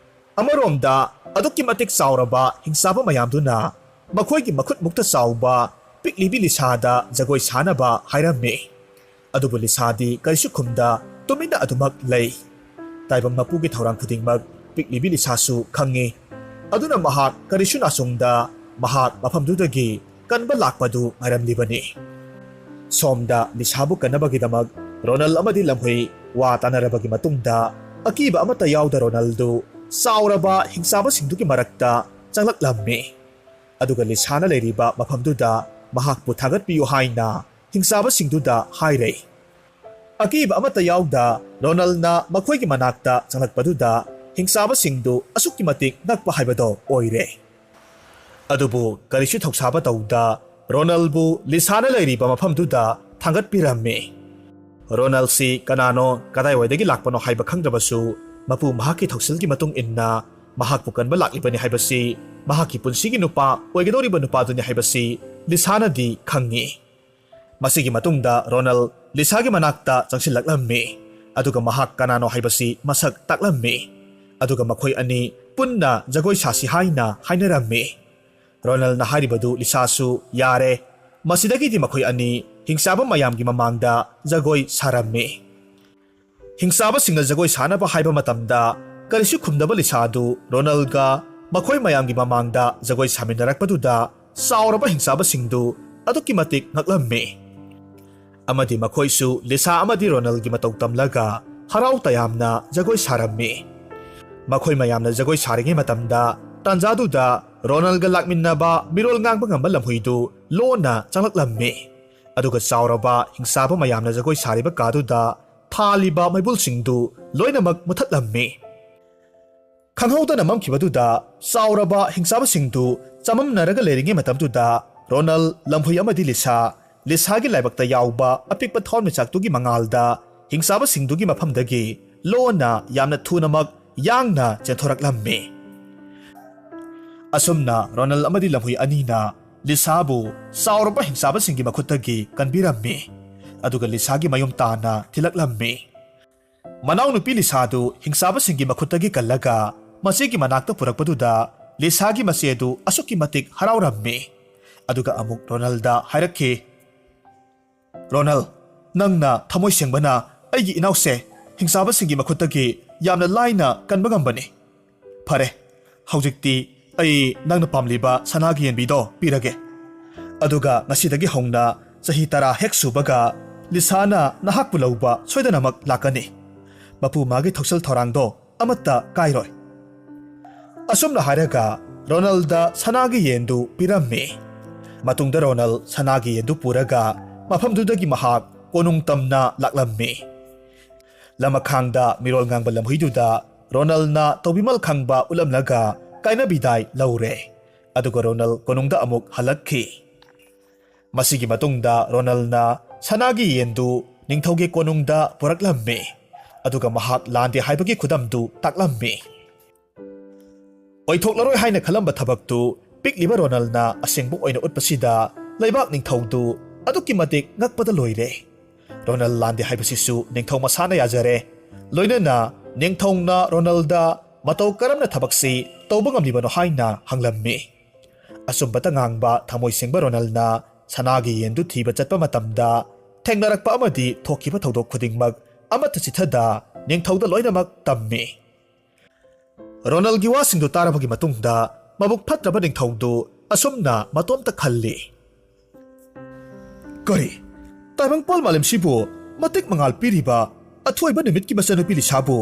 ꯑꯃꯔꯣꯝꯗ ꯑꯗꯨꯛꯀꯤ ꯃꯇꯤꯛ ꯆꯥꯎꯔꯕ ꯍꯤꯡꯆꯥꯕ ꯃꯌꯥꯝꯗꯨꯅ ꯃꯈꯣꯏꯒꯤ ꯃꯈꯨꯠꯃꯨꯛꯇ ꯆꯥꯎꯕ ꯄꯤꯛꯂꯤꯕꯤ ꯂꯤꯁꯥꯗ ꯖꯒꯣꯏ ꯁꯥꯅꯕ ꯍꯥꯏꯔꯝꯃꯤ꯫ ꯑꯗꯨꯕꯨ ꯂꯤꯁꯥꯗꯤ ꯀꯔꯤꯁꯨ ꯈꯨꯝꯗ ꯇꯨꯃꯤꯟꯅ ꯑꯗꯨꯃꯛ ꯂꯩ꯫ ꯇꯥꯏꯕꯪ ꯃꯄꯨꯒꯤ ꯊꯧꯔꯥꯡ ꯈꯨꯗꯤꯡꯃꯛ ꯄꯤꯛꯂꯤꯕꯤ ꯂꯤꯁꯥꯁꯨ ꯈꯪꯉꯤ꯫ ꯑꯗꯨꯅ ꯃꯍꯥꯛ ꯀꯔꯤꯁꯨ ꯅꯥꯆꯣꯡꯗ ꯃꯍꯥꯛ ꯃꯐꯝꯗꯨꯗꯒꯤ ꯀꯟꯕ ꯂꯥꯛꯄꯗꯨ ꯉꯥꯏꯔꯝꯂꯤꯕꯅꯤ꯫ ꯁꯣꯝꯗ ꯂꯤꯁꯥꯕꯨ ꯀꯟꯅꯕꯒꯤꯗꯃꯛ ꯔꯣꯅꯜ ꯑꯃꯗꯤ ꯂꯝꯍꯨꯏ ꯋꯥ ꯇꯥꯅꯔꯕꯒꯤ ꯃꯇꯨꯡꯗ ꯑꯀꯤꯕ ꯑꯃꯠꯇ ꯌꯥꯎꯗ ꯔꯣꯅꯜꯗꯨ ꯆꯥꯎꯔꯕ ꯍꯤꯡꯆꯥꯕꯁꯤꯡꯗꯨꯒꯤ ꯃꯔꯛꯇ ꯆꯪꯂꯛꯂꯝꯃꯤ꯫ ꯑꯗꯨꯒ ꯂꯤꯁꯥꯅ ꯂꯩꯔꯤꯕ ꯃꯐꯝꯗꯨꯗ ꯃꯍꯥꯛꯄꯨ ꯊꯥꯒꯠꯄꯤꯌꯨ ꯍꯥꯏꯅ ꯍꯤꯡꯆꯥꯕꯁꯤꯡꯗꯨꯗ ꯍꯥꯏꯔꯦ꯫ ꯑꯀꯤꯕ ꯑꯃꯠꯇ ꯌꯥꯎꯗ ꯔꯣꯅꯜꯅ ꯃꯈꯣꯏꯒꯤ ꯃꯅꯥꯛꯇ ꯆꯪꯂꯛꯄꯗꯨꯗ ꯍꯤꯡꯆꯥꯕꯁꯤꯡꯗꯨ ꯑꯁꯨꯛꯀꯤ ꯃꯇꯤꯛ ꯉꯛꯄ ꯍꯥꯏꯕꯗꯣ ꯑꯣꯏꯔꯦ꯫ ꯑꯗꯨꯕꯨ ꯀꯔꯤꯁꯨ ꯊꯧꯁꯥꯕ ꯇꯧꯗ ꯔꯣꯅꯜꯕꯨ ꯂꯤꯁꯥꯅ ꯂꯩꯔꯤꯕ ꯃꯐꯝꯗꯨꯗ ꯊꯥꯡꯒꯠꯄꯤꯔꯝꯃꯤ꯫ ꯔꯣꯅꯜꯁꯤ ꯀꯅꯥꯅꯣ, ꯀꯗꯥꯏꯋꯥꯏꯗꯒꯤ ꯂꯥꯛꯄꯅꯣ ꯍꯥꯏꯕ ꯈꯪꯗ꯭ꯔꯕꯁꯨ, ꯃꯄꯨ ꯃꯍꯥꯛꯀꯤ ꯊꯧꯁꯤꯜꯒꯤ ꯃꯇꯨꯡ ꯏꯟꯅ ꯃꯍꯥꯛꯄꯨ ꯀꯟꯕ ꯂꯥꯛꯂꯤꯕꯅꯤ ꯍꯥꯏꯕꯁꯤ, ꯃꯍꯥꯛꯀꯤ ꯄꯨꯟꯁꯤꯒꯤ ꯅꯨꯄꯥ ꯑꯣꯏꯒꯗꯧꯔꯤꯕ ꯅꯨꯄꯥꯗꯨꯅꯤ ꯍꯥꯏꯕꯁꯤ ꯂꯤꯁꯥꯅꯗꯤ ꯈꯪꯉꯤ꯫ ꯃꯁꯤꯒꯤ ꯃꯇꯨꯡꯗ ꯔꯣꯅꯜ ꯂꯤꯁꯥꯒꯤ ꯃꯅꯥꯛꯇ ꯆꯪꯁꯤꯜꯂꯛꯂꯝꯃꯤ꯫ ꯑꯗꯨꯒ ꯃꯍꯥꯛ ꯀꯅꯥꯅꯣ ꯍꯥꯏꯕꯁꯤ ꯃꯁꯛ ꯇꯥꯛꯂꯝꯃꯤ꯫ ꯑꯗꯨꯒ ꯃꯈꯣꯏ ꯑꯅꯤ ꯄꯨꯟꯅ ꯖꯒꯣꯏ ꯁꯥꯁꯤ ꯍꯥꯏꯅ ꯍꯥꯏꯅꯔꯝꯃꯤ꯫ ꯔꯣꯅꯜꯅ ꯍꯥꯏꯔꯤꯕꯗꯨ ꯂꯤꯁꯥꯁꯨ ꯌꯥꯔꯦ꯫ ꯃꯁꯤꯗꯒꯤꯗꯤ ꯃꯈꯣꯏ ꯑꯅꯤ ꯍꯤꯡꯆꯥꯕ ꯃꯌꯥꯝꯒꯤ ꯃꯃꯥꯡꯗ ꯖꯒꯣꯏ ꯁꯥꯔꯝꯃꯤ꯫ ꯍꯤꯡꯆꯥꯕꯁꯤꯡꯅ ꯖꯒꯣꯏ ꯁꯥꯅꯕ ꯍꯥꯏꯕ ꯃꯇꯝꯗ ꯀꯔꯤꯁꯨ ꯈꯨꯝꯗꯕ ꯂꯤꯁꯥꯗꯨ ꯔꯣꯅꯜꯒ ꯃꯈꯣꯏ ꯃꯌꯥꯝꯒꯤ ꯃꯃꯥꯡꯗ ꯖꯒꯣꯏ ꯁꯥꯃꯤꯟꯅꯔꯛꯄꯗꯨꯗ ꯆꯥꯎꯔꯕ ꯍꯤꯡꯆꯥꯕꯁꯤꯡꯗꯨ ꯑꯗꯨꯛꯀꯤ ꯃꯇꯤꯛ ꯉꯛꯂꯝꯃꯤ꯫ ꯑꯃꯗꯤ ꯃꯈꯣꯏꯁꯨ ꯂꯤꯁꯥ ꯑꯃꯗꯤ ꯔꯣꯅꯜꯒꯤ ꯃꯇꯧ ꯇꯝꯂꯒ ꯍꯔꯥꯎ ꯇꯌꯥꯝꯅ ꯖꯒꯣꯏ ꯁꯥꯔꯝꯃꯤ꯫ ꯃꯈꯣꯏ ꯃꯌꯥꯝꯅ ꯖꯒꯣꯏ ꯁꯥꯔꯤꯉꯩ ꯃꯇꯝꯗ, ꯇꯥꯟꯖꯥꯗꯨꯗ ꯔꯣꯅꯜꯒ ꯂꯥꯛꯃꯤꯟꯅꯕ ꯃꯤꯔꯣꯜ ꯉꯥꯡꯕ ꯉꯝꯕ ꯂꯝꯍꯨꯏꯗꯨ ꯂꯣꯟꯅ ꯆꯪꯂꯛꯂꯝꯃꯤ꯫ ꯑꯗꯨꯒ ꯆꯥꯎꯔꯕ ꯍꯤꯡꯆꯥꯕ ꯃꯌꯥꯝꯅ ꯖꯒꯣꯏ ꯁꯥꯔꯤꯕ ꯀꯥꯗꯨꯗ ꯊꯥꯜꯂꯤꯕ ꯃꯩꯕꯨꯜꯁꯤꯡꯗꯨ ꯂꯣꯏꯅꯃꯛ ꯃꯨꯊꯠꯂꯝꯃꯤ꯫ ꯈꯪꯍꯧꯗꯅ ꯃꯝꯈꯤꯕꯗꯨꯗ ꯆꯥꯎꯔꯕ ꯍꯤꯡꯆꯥꯕꯁꯤꯡꯗꯨ ꯆꯃꯝꯅꯔꯒ ꯂꯩꯔꯤꯉꯩ ꯃꯇꯝꯗꯨꯗ, ꯔꯣꯅꯜ, ꯂꯝꯍꯨꯏ ꯑꯃꯗꯤ ꯂꯤꯁꯥ, ꯂꯤꯁꯥꯒꯤ ꯂꯥꯏꯕꯛꯇ ꯌꯥꯎꯕ ꯑꯄꯤꯛꯄ ꯊꯋꯥꯟꯃꯤꯆꯥꯛꯇꯨꯒꯤ ꯃꯉꯥꯜꯗ ꯍꯤꯡꯆꯥꯕꯁꯤꯡꯗꯨꯒꯤ ꯃꯐꯝꯗꯒꯤ ꯂꯣꯟꯅ ꯌꯥꯝꯅ ꯊꯨꯅꯃꯛ ꯌꯥꯡꯅ ꯆꯦꯟꯊꯣꯔꯛꯂꯝꯃꯤ꯫ ꯑꯁꯨꯝꯅ ꯔꯣꯅꯜ ꯑꯃꯗꯤ ꯂꯝꯍꯨꯏ ꯑꯅꯤꯅ ꯂꯤꯁꯥꯕꯨ ꯆꯥꯎꯔꯕ ꯍꯤꯡꯆꯥꯕꯁꯤꯡꯒꯤ ꯃꯈꯨꯠꯇꯒꯤ ꯀꯟꯕꯤꯔꯝꯃꯤ, ꯑꯗꯨꯒ ꯂꯤꯁꯥꯒꯤ ꯃꯌꯨꯝ ꯇꯥꯟꯅ ꯊꯤꯜꯂꯛꯂꯝꯃꯤ꯫ ꯃꯅꯥꯎꯅꯨꯄꯤ ꯂꯤꯁꯥꯗꯨ ꯍꯤꯡꯆꯥꯕꯁꯤꯡꯒꯤ ꯃꯈꯨꯠꯇꯒꯤ ꯀꯜꯂꯒ ꯃꯆꯦꯒꯤ ꯃꯅꯥꯛꯇ ꯄꯨꯔꯛꯄꯗꯨꯗ, ꯂꯤꯁꯥꯒꯤ ꯃꯆꯦꯗꯨ ꯑꯁꯨꯛꯀꯤ ꯃꯇꯤꯛ ꯍꯔꯥꯎꯔꯝꯃꯤ꯫ ꯑꯗꯨꯒ ꯑꯃꯨꯛ ꯔꯣꯅꯜꯗ ꯍꯥꯏꯔꯛꯈꯤ, "ꯔꯣꯅꯜ, ꯅꯪꯅ ꯊꯃꯣꯏ ꯁꯦꯡꯕꯅ ꯑꯩꯒꯤ ꯏꯅꯥꯎꯁꯦ ꯍꯤꯡꯆꯥꯕꯁꯤꯡꯒꯤ ꯃꯈꯨꯠꯇꯒꯤ ꯌꯥꯝꯅ ꯂꯥꯏꯅ ꯀꯟꯕ ꯉꯝꯕꯅꯤ꯫ ꯐꯔꯦ, ꯍꯧꯖꯤꯛꯇꯤ ꯑꯩ ꯅꯪꯅ ꯄꯥꯝꯂꯤꯕ ꯁꯅꯥꯒꯤ ꯌꯦꯟꯕꯤꯗꯣ ꯄꯤꯔꯒꯦ꯫ ꯑꯗꯨꯒ ꯉꯁꯤꯗꯒꯤ ꯍꯧꯅ ꯆꯍꯤ ꯇꯔꯥ ꯍꯦꯛ ꯁꯨꯕꯒ ꯂꯤꯁꯥꯅ ꯅꯍꯥꯛꯄꯨ ꯂꯧꯕ ꯁꯣꯏꯗꯅꯃꯛ ꯂꯥꯛꯀꯅꯤ꯫ ꯃꯄꯨ ꯃꯥꯒꯤ ꯊꯧꯁꯤꯜ ꯊꯧꯔꯥꯡꯗꯣ ꯑꯃꯠꯇ ꯀꯥꯏꯔꯣꯏ"꯫ ꯑꯁꯨꯝꯅ ꯍꯥꯏꯔꯒ ꯔꯣꯅꯜꯗ ꯁꯅꯥꯒꯤ ꯌꯦꯟꯗꯨ ꯄꯤꯔꯝꯃꯤ꯫ ꯃꯇꯨꯡꯗ ꯔꯣꯅꯜ ꯁꯅꯥꯒꯤ ꯌꯦꯟꯗꯨ ꯄꯨꯔꯒ ꯃꯐꯝꯗꯨꯗꯒꯤ ꯃꯍꯥꯛ ꯀꯣꯅꯨꯡ ꯇꯝꯅ ꯂꯥꯛꯂꯝꯃꯤ꯫ ꯂꯃꯈꯥꯡꯗ ꯃꯤꯔꯣꯜ ꯉꯥꯡꯕ ꯂꯝꯍꯨꯏꯗꯨꯗ ꯔꯣꯅꯜꯅ ꯇꯧꯕꯤꯃꯜ ꯈꯪꯕ ꯎꯠꯂꯝꯂꯒ ꯀꯥꯏꯅ ꯕꯤꯗꯥꯏ ꯂꯧꯔꯦ꯫ ꯑꯗꯨꯒ ꯔꯣꯅꯜ ꯀꯣꯅꯨꯡꯗ ꯑꯃꯨꯛ ꯍꯜꯂꯛꯈꯤ꯫ ꯃꯁꯤꯒꯤ ꯃꯇꯨꯡꯗ ꯔꯣꯅꯜꯅ ꯁꯅꯥꯒꯤ ꯌꯦꯟꯗꯨ ꯅꯤꯡꯊꯧꯒꯤ ꯀꯣꯅꯨꯡꯗ ꯄꯨꯔꯛꯂꯝꯃꯤ, ꯑꯗꯨꯒ ꯃꯍꯥꯛ ꯂꯥꯟꯗꯦ ꯍꯥꯏꯕꯒꯤ ꯈꯨꯗꯝꯗꯨ ꯇꯥꯛꯂꯝꯃꯤ꯫ ꯑꯣꯏꯊꯣꯛꯂꯔꯣꯏ ꯍꯥꯏꯅ ꯈꯜꯂꯝꯕ ꯊꯕꯛꯇꯨ ꯄꯤꯛꯂꯤꯕ ꯔꯣꯅꯜꯅ ꯑꯁꯦꯡꯕ ꯑꯣꯏꯅ ꯎꯠꯄꯁꯤꯗ ꯂꯩꯕꯥꯛ ꯅꯤꯡꯊꯧꯗꯨ ꯑꯗꯨꯛꯀꯤ ꯃꯇꯤꯛ ꯉꯛꯄꯗ ꯂꯣꯏꯔꯦ꯫ ꯔꯣꯅꯜ ꯂꯥꯟꯗꯦ ꯍꯥꯏꯕꯁꯤꯁꯨ ꯅꯤꯡꯊꯧ ꯃꯁꯥꯅ ꯌꯥꯖꯔꯦ꯫ ꯂꯣꯏꯅꯅ ꯅꯤꯡꯊꯧꯅ ꯔꯣꯅꯜꯗ ꯃꯇꯧ ꯀꯔꯝꯅ ꯊꯕꯛꯁꯤ ꯇꯧꯕ ꯉꯝꯂꯤꯕꯅꯣ ꯍꯥꯏꯅ ꯍꯪꯂꯝꯃꯤ꯫ ꯑꯆꯨꯝꯕꯇ ꯉꯥꯡꯕ ꯊꯃꯣꯏ ꯁꯦꯡꯕ ꯔꯣꯅꯜꯅ ꯁꯅꯥꯒꯤ ꯌꯦꯟꯗꯨ ꯊꯤꯕ ꯆꯠꯄ ꯃꯇꯝꯗ ꯊꯦꯡꯅꯔꯛꯄ ꯑꯃꯗꯤ ꯊꯣꯛꯈꯤꯕ ꯊꯧꯗꯣꯛ ꯈꯨꯗꯤꯡꯃꯛ ꯑꯃꯠꯇ ꯆꯤꯠꯊꯗ ꯅꯤꯡꯊꯧꯗ ꯂꯣꯏꯅꯃꯛ ꯇꯝꯃꯤ꯫ ꯔꯣꯅꯜꯒꯤ ꯋꯥꯁꯤꯡꯗꯨ ꯇꯥꯔꯕꯒꯤ ꯃꯇꯨꯡꯗ ꯃꯕꯨꯛ ꯐꯠꯇ꯭ꯔꯕ ꯅꯤꯡꯊꯧꯗꯨ ꯑꯁꯨꯝꯅ ꯃꯇꯣꯝꯇ ꯈꯜꯂꯤ, "ꯀꯔꯤ? ꯇꯥꯏꯕꯪꯄꯥꯜ ꯃꯥꯂꯦꯝꯁꯤꯕꯨ ꯃꯇꯤꯛ ꯃꯉꯥꯜ ꯄꯤꯔꯤꯕ ꯑꯊꯣꯏꯕ ꯅꯨꯃꯤꯠꯀꯤ ꯃꯆꯥꯅꯨꯄꯤ ꯂꯤꯁꯥꯕꯨ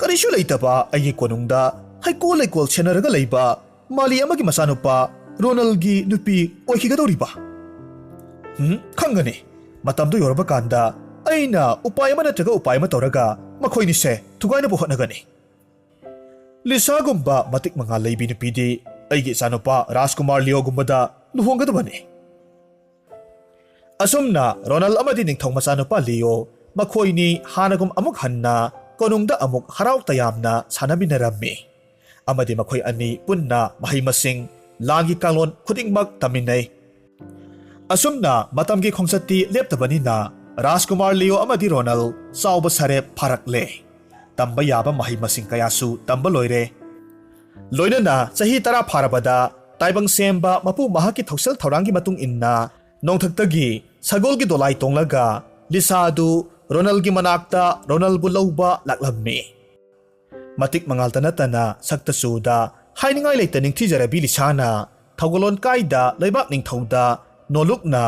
ꯀꯔꯤꯁꯨ ꯂꯩꯇꯕ ꯑꯩꯒꯤ ꯀꯣꯅꯨꯡꯗ ꯍꯩꯀꯣꯜ ꯂꯩꯀꯣꯜ ꯁꯦꯟꯅꯔꯒ ꯂꯩꯕ ꯃꯥꯂꯤ ꯑꯃꯒꯤ ꯃꯆꯥꯅꯨꯄꯥ ꯔꯣꯅꯜꯒꯤ ꯅꯨꯄꯤ ꯑꯣꯏꯈꯤꯒꯗꯧꯔꯤꯕ? ꯎꯝ, ꯈꯪꯒꯅꯤ꯫ ꯃꯇꯝꯗꯨ ꯌꯧꯔꯕ ꯀꯥꯟꯗ ꯑꯩꯅ ꯎꯄꯥꯏ ꯑꯃ ꯅꯠꯇ꯭ꯔꯒ ꯎꯄꯥꯏ ꯑꯃ ꯇꯧꯔꯒ ꯃꯈꯣꯏꯅꯤꯁꯦ ꯊꯨꯒꯥꯏꯅꯕ ꯍꯣꯠꯅꯒꯅꯤ꯫ ꯂꯤꯁꯥꯒꯨꯝꯕ ꯃꯇꯤꯛ ꯃꯉꯥꯜ ꯂꯩꯕꯤ ꯅꯨꯄꯤꯗꯤ ꯑꯩꯒꯤ ꯏꯆꯥꯅꯨꯄꯥ ꯔꯥꯖꯀꯨꯃꯥꯔ ꯂꯤꯌꯣꯒꯨꯝꯕꯗ ꯂꯨꯍꯣꯡꯒꯗꯕꯅꯤ꯫ ꯑꯁꯨꯝꯅ ꯔꯣꯅꯜ ꯑꯃꯗꯤ ꯅꯤꯡꯊꯧ ꯃꯆꯥꯅꯨꯄꯥ ꯂꯤꯌꯣ ꯃꯈꯣꯏꯅꯤ ꯍꯥꯟꯅꯒꯨꯝ ꯑꯃꯨꯛ ꯍꯟꯅ ꯀꯣꯅꯨꯡꯗ ꯑꯃꯨꯛ ꯍꯔꯥꯎ ꯇꯌꯥꯝꯅ ꯁꯥꯟꯅꯃꯤꯟꯅꯔꯝꯃꯤ꯫ ꯑꯃꯗꯤ ꯃꯈꯣꯏ ꯑꯅꯤ ꯄꯨꯟꯅ ꯃꯍꯩ ꯃꯁꯤꯡ, ꯂꯥꯟꯒꯤ ꯀꯥꯡꯂꯣꯟ ꯈꯨꯗꯤꯡꯃꯛ ꯇꯝꯃꯤꯟꯅꯩ꯫ ꯑꯁꯨꯝꯅ ꯃꯇꯝꯒꯤ ꯈꯣꯡꯆꯠꯇꯤ ꯂꯦꯞꯇꯕꯅꯤꯅ ꯔꯥꯖꯀꯨꯃꯥꯔ ꯂꯤꯌꯣ ꯑꯃꯗꯤ ꯔꯣꯅꯜ ꯆꯥꯎꯕ ꯁꯔꯦꯞ ꯐꯥꯔꯛꯂꯦ꯫ ꯇꯝꯕ ꯌꯥꯕ ꯃꯍꯩ ꯃꯁꯤꯡ ꯀꯌꯥꯁꯨ ꯇꯝꯕ ꯂꯣꯏꯔꯦ꯫ ꯂꯣꯏꯅꯅ ꯆꯍꯤ ꯇꯔꯥ ꯐꯥꯔꯕꯗ ꯇꯥꯏꯕꯪ ꯁꯦꯝꯕ ꯃꯄꯨ ꯃꯍꯥꯛꯀꯤ ꯊꯧꯁꯤꯜ ꯊꯧꯔꯥꯡꯒꯤ ꯃꯇꯨꯡ ꯏꯟꯅ ꯅꯣꯡꯊꯛꯇꯒꯤ ꯁꯒꯣꯜꯒꯤ ꯗꯣꯂꯥꯏ ꯇꯣꯡꯂꯒ ꯂꯤꯁꯥ ꯑꯗꯨ ꯔꯣꯅꯜꯒꯤ ꯃꯅꯥꯛꯇ ꯔꯣꯅꯜꯕꯨ ꯂꯧꯕ ꯂꯥꯛꯂꯝꯃꯤ꯫ ꯃꯇꯤꯛ ꯃꯉꯥꯜꯇ ꯅꯠꯇꯅ ꯁꯛꯇ ꯆꯨꯗ ꯍꯥꯏꯅꯤꯡꯉꯥꯏ ꯂꯩꯇ ꯅꯤꯡꯊꯤꯖꯔꯕꯤ ꯂꯤꯁꯥꯅ ꯊꯧꯒꯜꯂꯣꯟ ꯀꯥꯏꯗ ꯂꯩꯕꯥꯛ ꯅꯤꯡꯊꯧꯗ ꯅꯣꯂꯨꯛꯅ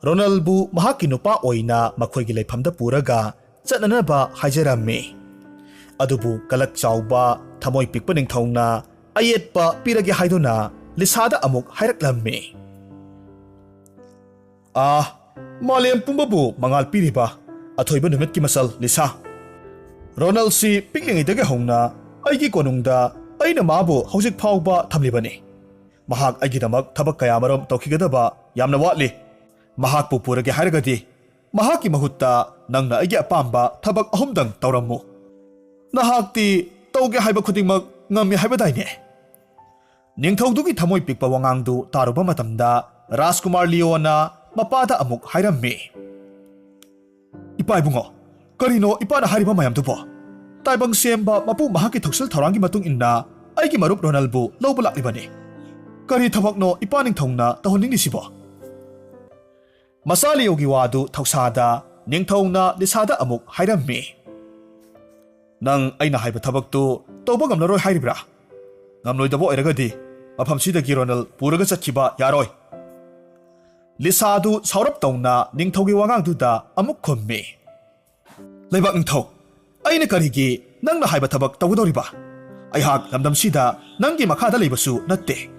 ꯔꯣꯅꯜꯕꯨ ꯃꯍꯥꯛꯀꯤ ꯅꯨꯄꯥ ꯑꯣꯏꯅ ꯃꯈꯣꯏꯒꯤ ꯂꯩꯐꯝꯗ ꯄꯨꯔꯒ ꯆꯠꯅꯅꯕ ꯍꯥꯏꯖꯔꯝꯃꯤ꯫ ꯑꯗꯨꯕꯨ ꯀꯂꯛ ꯆꯥꯎꯕ ꯊꯃꯣꯏ ꯄꯤꯛꯄ ꯅꯤꯡꯊꯧꯅ ꯑꯌꯦꯠꯄ ꯄꯤꯔꯒꯦ ꯍꯥꯏꯗꯨꯅ ꯂꯤꯁꯥꯗ ꯑꯃꯨꯛ ꯍꯥꯏꯔꯛꯂꯝꯃꯤ꯫ ꯑꯥ, ꯃꯥꯂꯦꯝ ꯄꯨꯝꯕꯕꯨ ꯃꯉꯥꯜ ꯄꯤꯔꯤꯕ ꯑꯊꯣꯏꯕ ꯅꯨꯃꯤꯠꯀꯤ ꯃꯆꯜ ꯂꯤꯁꯥ, ꯔꯣꯅꯜꯁꯤ ꯄꯤꯛꯂꯤꯉꯩꯗꯒꯤ ꯍꯧꯅ ꯑꯩꯒꯤ ꯀꯣꯅꯨꯡꯗ ꯑꯩꯅ ꯃꯥꯕꯨ ꯍꯧꯖꯤꯛ ꯐꯥꯎꯕ ꯊꯝꯂꯤꯕꯅꯤ꯫ ꯃꯍꯥꯛ ꯑꯩꯒꯤꯗꯃꯛ ꯊꯕꯛ ꯀꯌꯥꯃꯔꯨꯝ ꯇꯧꯈꯤꯒꯗꯕ ꯌꯥꯝꯅ ꯋꯥꯠꯂꯤ꯫ ꯃꯍꯥꯛꯄꯨ ꯄꯨꯔꯒꯦ ꯍꯥꯏꯔꯒꯗꯤ ꯃꯍꯥꯛꯀꯤ ꯃꯍꯨꯠꯇ ꯅꯪꯅ ꯑꯩꯒꯤ ꯑꯄꯥꯝꯕ ꯊꯕꯛ ꯑꯍꯨꯝꯗꯪ ꯇꯧꯔꯝꯃꯨ꯫ ꯅꯍꯥꯛꯇꯤ ꯇꯧꯒꯦ ꯍꯥꯏꯕ ꯈꯨꯗꯤꯡꯃꯛ ꯉꯝꯃꯤ ꯍꯥꯏꯕꯗꯥꯏꯅꯦ? ꯅꯤꯡꯊꯧꯗꯨꯒꯤ ꯊꯃꯣꯏ ꯄꯤꯛꯄ ꯋꯥꯉꯥꯡꯗꯨ ꯇꯥꯔꯨꯕ ꯃꯇꯝꯗ ꯔꯥꯖꯀꯨꯃꯥꯔ ꯂꯤꯌꯣꯅ ꯃꯄꯥꯗ ꯑꯃꯨꯛ ꯍꯥꯏꯔꯝꯃꯤ꯫ ꯏꯄꯥ ꯏꯕꯨꯡꯉꯣ, ꯀꯔꯤꯅꯣ ꯏꯄꯥꯅ ꯍꯥꯏꯔꯤꯕ ꯃꯌꯥꯝꯗꯨꯕꯣ? ꯇꯥꯏꯕꯪ ꯁꯦꯝꯕ ꯃꯄꯨ ꯃꯍꯥꯛꯀꯤ ꯊꯧꯁꯤꯜ ꯊꯧꯔꯥꯡꯒꯤ ꯃꯇꯨꯡ ꯏꯟꯅ ꯑꯩꯒꯤ ꯃꯔꯨꯞ ꯔꯣꯅꯜꯕꯨ ꯂꯧꯕ ꯂꯥꯛꯂꯤꯕꯅꯤ꯫ ꯀꯔꯤ ꯊꯕꯛꯅꯣ ꯏꯄꯥ ꯅꯤꯡꯊꯧꯅ ꯇꯧꯍꯟꯅꯤꯡꯂꯤꯁꯤꯕꯣ? ꯃꯆꯥ ꯂꯤꯌꯣꯒꯤ ꯋꯥꯗꯨ ꯊꯧꯁꯥꯗ ꯅꯤꯡꯊꯧꯅ ꯂꯤꯁꯥꯗ ꯑꯃꯨꯛ ꯍꯥꯏꯔꯝꯃꯤ꯫ ꯅꯪ ꯑꯩꯅ ꯍꯥꯏꯕ ꯊꯕꯛꯇꯨ ꯇꯧꯕ ꯉꯝꯂꯔꯣꯏ ꯍꯥꯏꯔꯤꯕ꯭ꯔꯥ? ꯉꯝꯂꯣꯏꯗꯕ ꯑꯣꯏꯔꯒꯗꯤ ꯃꯐꯝꯁꯤꯗꯒꯤ ꯔꯣꯅꯜ ꯄꯨꯔꯒ ꯆꯠꯈꯤꯕ ꯌꯥꯔꯣꯏ꯫ ꯂꯤꯁꯥꯗꯨ ꯁꯥꯎꯔꯞ ꯇꯧꯅ ꯅꯤꯡꯊꯧꯒꯤ ꯋꯥꯉꯥꯡꯗꯨꯗ ꯑꯃꯨꯛ ꯈꯨꯝꯃꯤ꯫ ꯂꯩꯕꯥꯛ ꯅꯤꯡꯊꯧ, ꯑꯩꯅ ꯀꯔꯤꯒꯤ ꯅꯪꯅ ꯍꯥꯏꯕ ꯊꯕꯛ ꯇꯧꯒꯗꯧꯔꯤꯕ? ꯑꯩꯍꯥꯛ ꯂꯝꯗꯝꯁꯤꯗ ꯅꯪꯒꯤ ꯃꯈꯥꯗ ꯂꯩꯕꯁꯨ ꯅꯠꯇꯦ꯫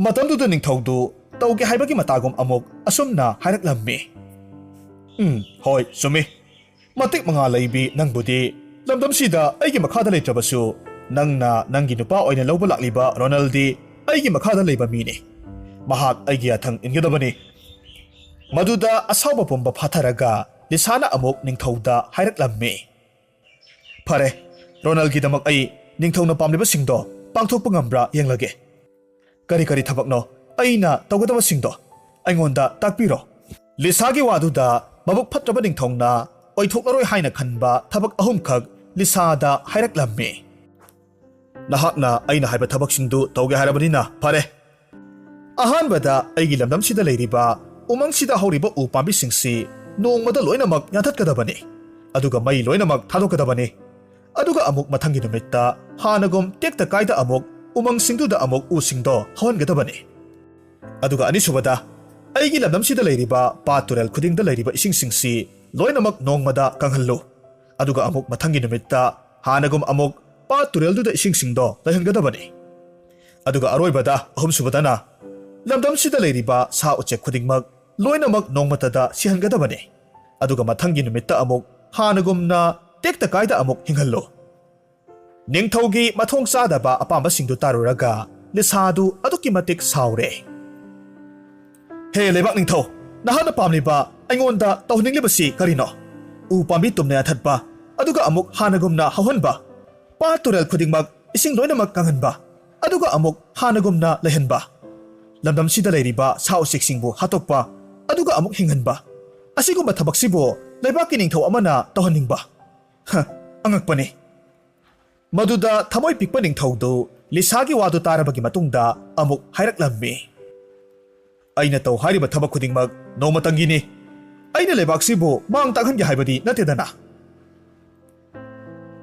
ꯃꯇꯝꯗꯨꯗ ꯅꯤꯡꯊꯧꯗꯨ ꯇꯧꯒꯦ ꯍꯥꯏꯕꯒꯤ ꯃꯇꯥꯒꯨꯝ ꯑꯃꯨꯛ ꯑꯁꯨꯝꯅ ꯍꯥꯏꯔꯛꯂꯝꯃꯤ꯫ "ꯎꯝ, ꯍꯣꯏ, ꯆꯨꯝꯃꯤ꯫ ꯃꯇꯤꯛ ꯃꯉꯥ ꯂꯩꯕꯤ ꯅꯪꯕꯨꯗꯤ ꯂꯝꯗꯝꯁꯤꯗ ꯑꯩꯒꯤ ꯃꯈꯥꯗ ꯂꯩꯇ꯭ꯔꯕꯁꯨ, ꯅꯪꯅ ꯅꯪꯒꯤ ꯅꯨꯄꯥ ꯑꯣꯏꯅ ꯂꯧꯕ ꯂꯥꯛꯂꯤꯕ ꯔꯣꯅꯜꯗꯤ ꯑꯩꯒꯤ ꯃꯈꯥꯗ ꯂꯩꯕ ꯃꯤꯅꯤ꯫ ꯃꯍꯥꯛ ꯑꯩꯒꯤ ꯌꯥꯊꯪ ꯏꯟꯒꯗꯕꯅꯤ꯫" ꯃꯗꯨꯗ ꯑꯁꯥꯎꯕ ꯄꯨꯝꯕ ꯐꯥꯊꯔꯒ ꯂꯤꯁꯥꯅ ꯑꯃꯨꯛ ꯅꯤꯡꯊꯧꯗ ꯍꯥꯏꯔꯛꯂꯝꯃꯤ꯫ "ꯐꯔꯦ, ꯔꯣꯅꯜꯒꯤꯗꯃꯛ ꯑꯩ ꯅꯤꯡꯊꯧꯅ ꯄꯥꯝꯂꯤꯕꯁꯤꯡꯗꯣ ꯄꯥꯡꯊꯣꯛꯄ ꯉꯝꯕ꯭ꯔꯥ ꯌꯦꯡꯂꯒꯦ꯫ ꯀꯔꯤ ꯀꯔꯤ ꯊꯕꯛꯅꯣ ꯑꯩꯅ ꯇꯧꯒꯗꯕꯁꯤꯡꯗꯣ ꯑꯩꯉꯣꯟꯗ ꯇꯥꯛꯄꯤꯔꯣ꯫" ꯂꯤꯁꯥꯒꯤ ꯋꯥꯗꯨꯗ ꯃꯕꯨꯛ ꯐꯠꯇ꯭ꯔꯕ ꯅꯤꯡꯊꯧꯅ ꯑꯣꯏꯊꯣꯛꯂꯔꯣꯏ ꯍꯥꯏꯅ ꯈꯟꯕ ꯊꯕꯛ ꯑꯍꯨꯝꯈꯛ ꯂꯤꯁꯥꯗ ꯍꯥꯏꯔꯛꯂꯝꯃꯤ꯫ "ꯅꯍꯥꯛꯅ ꯑꯩꯅ ꯍꯥꯏꯕ ꯊꯕꯛꯁꯤꯡꯗꯨ ꯇꯧꯒꯦ ꯍꯥꯏꯔꯕꯅꯤꯅ ꯐꯔꯦ꯫ ꯑꯍꯥꯟꯕꯗ ꯑꯩꯒꯤ ꯂꯝꯗꯝꯁꯤꯗ ꯂꯩꯔꯤꯕ ꯎꯃꯪꯁꯤꯗ ꯍꯧꯔꯤꯕ ꯎ ꯄꯥꯝꯕꯤꯁꯤꯡꯁꯤ ꯅꯣꯡꯃꯗ ꯂꯣꯏꯅꯃꯛ ꯌꯥꯟꯊꯠꯀꯗꯕꯅꯤ, ꯑꯗꯨꯒ ꯃꯩ ꯂꯣꯏꯅꯃꯛ ꯊꯥꯗꯣꯛꯀꯗꯕꯅꯤ꯫ ꯑꯗꯨꯒ ꯑꯃꯨꯛ ꯃꯊꯪꯒꯤ ꯅꯨꯃꯤꯠꯇ ꯍꯥꯟꯅꯒꯨꯝ ꯇꯦꯛꯇ ꯀꯥꯏꯗ ꯑꯃꯨꯛ ꯎꯃꯪꯁꯤꯡꯗꯨꯗ ꯑꯃꯨꯛ ꯎꯁꯤꯡꯗꯣ ꯍꯧꯍꯟꯒꯗꯕꯅꯤ꯫ ꯑꯗꯨꯒ ꯑꯅꯤꯁꯨꯕꯗ, ꯑꯩꯒꯤ ꯂꯝꯗꯝꯁꯤꯗ ꯂꯩꯔꯤꯕ ꯄꯥꯠ ꯇꯨꯔꯦꯜ ꯈꯨꯗꯤꯡꯗ ꯂꯩꯔꯤꯕ ꯏꯁꯤꯡꯁꯤꯡꯁꯤ ꯂꯣꯏꯅꯃꯛ ꯅꯣꯡꯃꯗ ꯀꯪꯍꯜꯂꯨ꯫ ꯑꯗꯨꯒ ꯑꯃꯨꯛ ꯃꯊꯪꯒꯤ ꯅꯨꯃꯤꯠꯇ ꯍꯥꯟꯅꯒꯨꯝ ꯑꯃꯨꯛ ꯄꯥꯠ ꯇꯨꯔꯦꯜꯗꯨꯗ ꯏꯁꯤꯡꯁꯤꯡꯗꯣ ꯂꯩꯍꯟꯒꯗꯕꯅꯤ꯫ ꯑꯗꯨꯒ ꯑꯔꯣꯏꯕꯗ, ꯑꯍꯨꯝꯁꯨꯕꯗꯅ, ꯂꯝꯗꯝꯁꯤꯗ ꯂꯩꯔꯤꯕ ꯁꯥ ꯎꯆꯦꯛ ꯈꯨꯗꯤꯡꯃꯛ ꯂꯣꯏꯅꯃꯛ ꯅꯣꯡꯃꯇꯗ ꯁꯤꯍꯟꯒꯗꯕꯅꯤ꯫ ꯑꯗꯨꯒ ꯃꯊꯪꯒꯤ ꯅꯨꯃꯤꯠꯇ ꯑꯃꯨꯛ ꯍꯥꯟꯅꯒꯨꯝꯅ ꯇꯦꯛꯇ ꯀꯥꯏꯗ ꯑꯃꯨꯛ ꯍꯤꯡꯍꯜꯂꯨ꯫" ꯅꯤꯡꯊꯧꯒꯤ ꯃꯊꯣꯡ ꯆꯥꯗꯕ ꯑꯄꯥꯝꯕꯁꯤꯡꯗꯨ ꯇꯥꯔꯨꯔꯒ ꯂꯤꯁꯥꯗꯨ ꯑꯗꯨꯛꯀꯤ ꯃꯇꯤꯛ ꯁꯥꯎꯔꯦ꯫ "ꯍꯦ ꯂꯩꯕꯥꯛ ꯅꯤꯡꯊꯧ, ꯅꯍꯥꯛꯅ ꯄꯥꯝꯂꯤꯕ, ꯑꯩꯉꯣꯟꯗ ꯇꯧꯍꯟꯅꯤꯡꯂꯤꯕꯁꯤ ꯀꯔꯤꯅꯣ? ꯎ ꯄꯥꯝꯕꯤ ꯇꯨꯝꯅ ꯌꯥꯟꯊꯠꯄ, ꯑꯗꯨꯒ ꯑꯃꯨꯛ ꯍꯥꯟꯅꯒꯨꯝꯅ ꯍꯧꯍꯟꯕ, ꯄꯥꯠ ꯇꯨꯔꯦꯜ ꯈꯨꯗꯤꯡꯃꯛ ꯏꯁꯤꯡ ꯂꯣꯏꯅꯃꯛ ꯀꯪꯍꯟꯕ, ꯑꯗꯨꯒ ꯑꯃꯨꯛ ꯍꯥꯟꯅꯒꯨꯝꯅ ꯂꯩꯍꯟꯕ, ꯂꯝꯗꯝꯁꯤꯗ ꯂꯩꯔꯤꯕ ꯁꯥ ꯎꯆꯦꯛꯁꯤꯡꯕꯨ ꯍꯥꯠꯇꯣꯛꯄ, ꯑꯗꯨꯒ ꯑꯃꯨꯛ ꯍꯤꯡꯍꯟꯕ, ꯑꯁꯤꯒꯨꯝꯕ ꯊꯕꯛꯁꯤꯕꯨ ꯂꯩꯕꯥꯛꯀꯤ ꯅꯤꯡꯊꯧ ꯑꯃꯅ ꯇꯧꯍꯟꯅꯤꯡꯕ? ꯍ, ꯑꯉꯛꯄꯅꯤ꯫" ꯃꯗꯨꯗ ꯊꯃꯣꯏ ꯄꯤꯛꯄ ꯅꯤꯡꯊꯧꯗꯨ ꯂꯤꯁꯥꯒꯤ ꯋꯥꯗꯨ ꯇꯥꯔꯕꯒꯤ ꯃꯇꯨꯡꯗ ꯑꯃꯨꯛ ꯍꯥꯏꯔꯛꯂꯝꯃꯤ꯫ "ꯑꯩꯅ ꯇꯧ ꯍꯥꯏꯔꯤꯕ ꯊꯕꯛ ꯈꯨꯗꯤꯡꯃꯛ ꯅꯣꯡꯃꯇꯪꯒꯤꯅꯤ꯫ ꯑꯩꯅ ꯂꯩꯕꯥꯛꯁꯤꯕꯨ ꯃꯥꯡ ꯇꯥꯛꯍꯟꯒꯦ ꯍꯥꯏꯕꯗꯤ ꯅꯠꯇꯦꯗꯅ꯫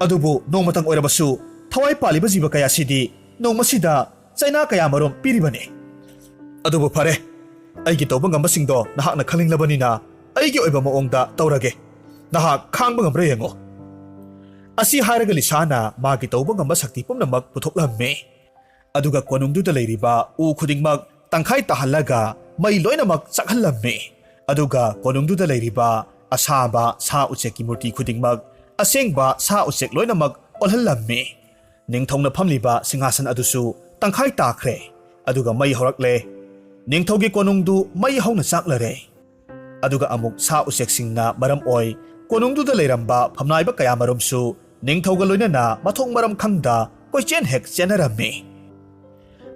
ꯑꯗꯨꯕꯨ ꯅꯣꯡꯃꯇꯪ ꯑꯣꯏꯔꯕꯁꯨ ꯊꯋꯥꯏ ꯄꯥꯜꯂꯤꯕ ꯖꯤꯕ ꯀꯌꯥꯁꯤꯗꯤ ꯅꯣꯡꯃꯁꯤꯗ ꯆꯩꯅꯥ ꯀꯌꯥꯃꯔꯨꯝ ꯄꯤꯔꯤꯕꯅꯤ꯫ ꯑꯗꯨꯕꯨ ꯐꯔꯦ, ꯑꯩꯒꯤ ꯇꯧꯕ ꯉꯝꯕꯁꯤꯡꯗꯣ ꯅꯍꯥꯛꯅ ꯈꯪꯅꯤꯡꯂꯕꯅꯤꯅ ꯑꯩꯒꯤ ꯑꯣꯏꯕ ꯃꯑꯣꯡꯗ ꯇꯧꯔꯒꯦ꯫ ꯅꯍꯥꯛ ꯈꯥꯡꯕ ꯉꯝꯕ꯭ꯔꯥ ꯌꯦꯡꯉꯨ꯫" ꯑꯁꯤ ꯍꯥꯏꯔꯒ ꯂꯤꯁꯥꯅ ꯃꯥꯒꯤ ꯇꯧꯕ ꯉꯝꯕ ꯁꯛꯇꯤ ꯄꯨꯝꯅꯃꯛ ꯄꯨꯊꯣꯛꯂꯝꯃꯤ꯫ ꯑꯗꯨꯒ ꯀꯣꯅꯨꯡꯗꯨꯗ ꯂꯩꯔꯤꯕ ꯎ ꯈꯨꯗꯤꯡꯃꯛ ꯇꯪꯈꯥꯏ ꯇꯥꯍꯜꯂꯒ ꯃꯩ ꯂꯣꯏꯅꯃꯛ ꯆꯥꯛꯍꯜꯂꯝꯃꯤ꯫ ꯑꯗꯨꯒ ꯀꯣꯅꯨꯡꯗꯨꯗ ꯂꯩꯔꯤꯕ ꯑꯁꯥꯕ ꯁꯥ ꯎꯆꯦꯛꯀꯤ ꯃꯨꯔꯇꯤ ꯈꯨꯗꯤꯡꯃꯛ ꯑꯁꯦꯡꯕ ꯁꯥ ꯎꯆꯦꯛ ꯂꯣꯏꯅꯃꯛ ꯑꯣꯜꯍꯜꯂꯝꯃꯤ꯫ ꯅꯤꯡꯊꯧꯅ ꯐꯝꯂꯤꯕ ꯁꯤꯡꯍꯥꯁꯟ ꯑꯗꯨꯁꯨ ꯇꯪꯈꯥꯏ ꯇꯥꯈ꯭ꯔꯦ꯫ ꯑꯗꯨꯒ ꯃꯩ ꯍꯧꯔꯛꯂꯦ꯫ ꯅꯤꯡꯊꯧꯒꯤ ꯀꯣꯅꯨꯡꯗꯨ ꯃꯩ ꯍꯧꯅ ꯆꯥꯛꯂꯔꯦ꯫ ꯑꯗꯨꯒ ꯑꯃꯨꯛ ꯁꯥ ꯎꯆꯦꯛꯁꯤꯡꯅ ꯃꯔꯝ ꯑꯣꯏ ꯀꯣꯅꯨꯡꯗꯨꯗ ꯂꯩꯔꯝꯕ ꯐꯝꯅꯥꯏꯕ ꯀꯌꯥ ꯃꯔꯨꯝꯁꯨ ꯅꯤꯡꯊꯧꯒ ꯂꯣꯏꯅꯅ ꯃꯊꯣꯡ ꯃꯔꯝ ꯈꯪꯗ ꯀꯣꯏꯆꯦꯟ ꯍꯦꯛ ꯆꯦꯟꯅꯔꯝꯃꯤ꯫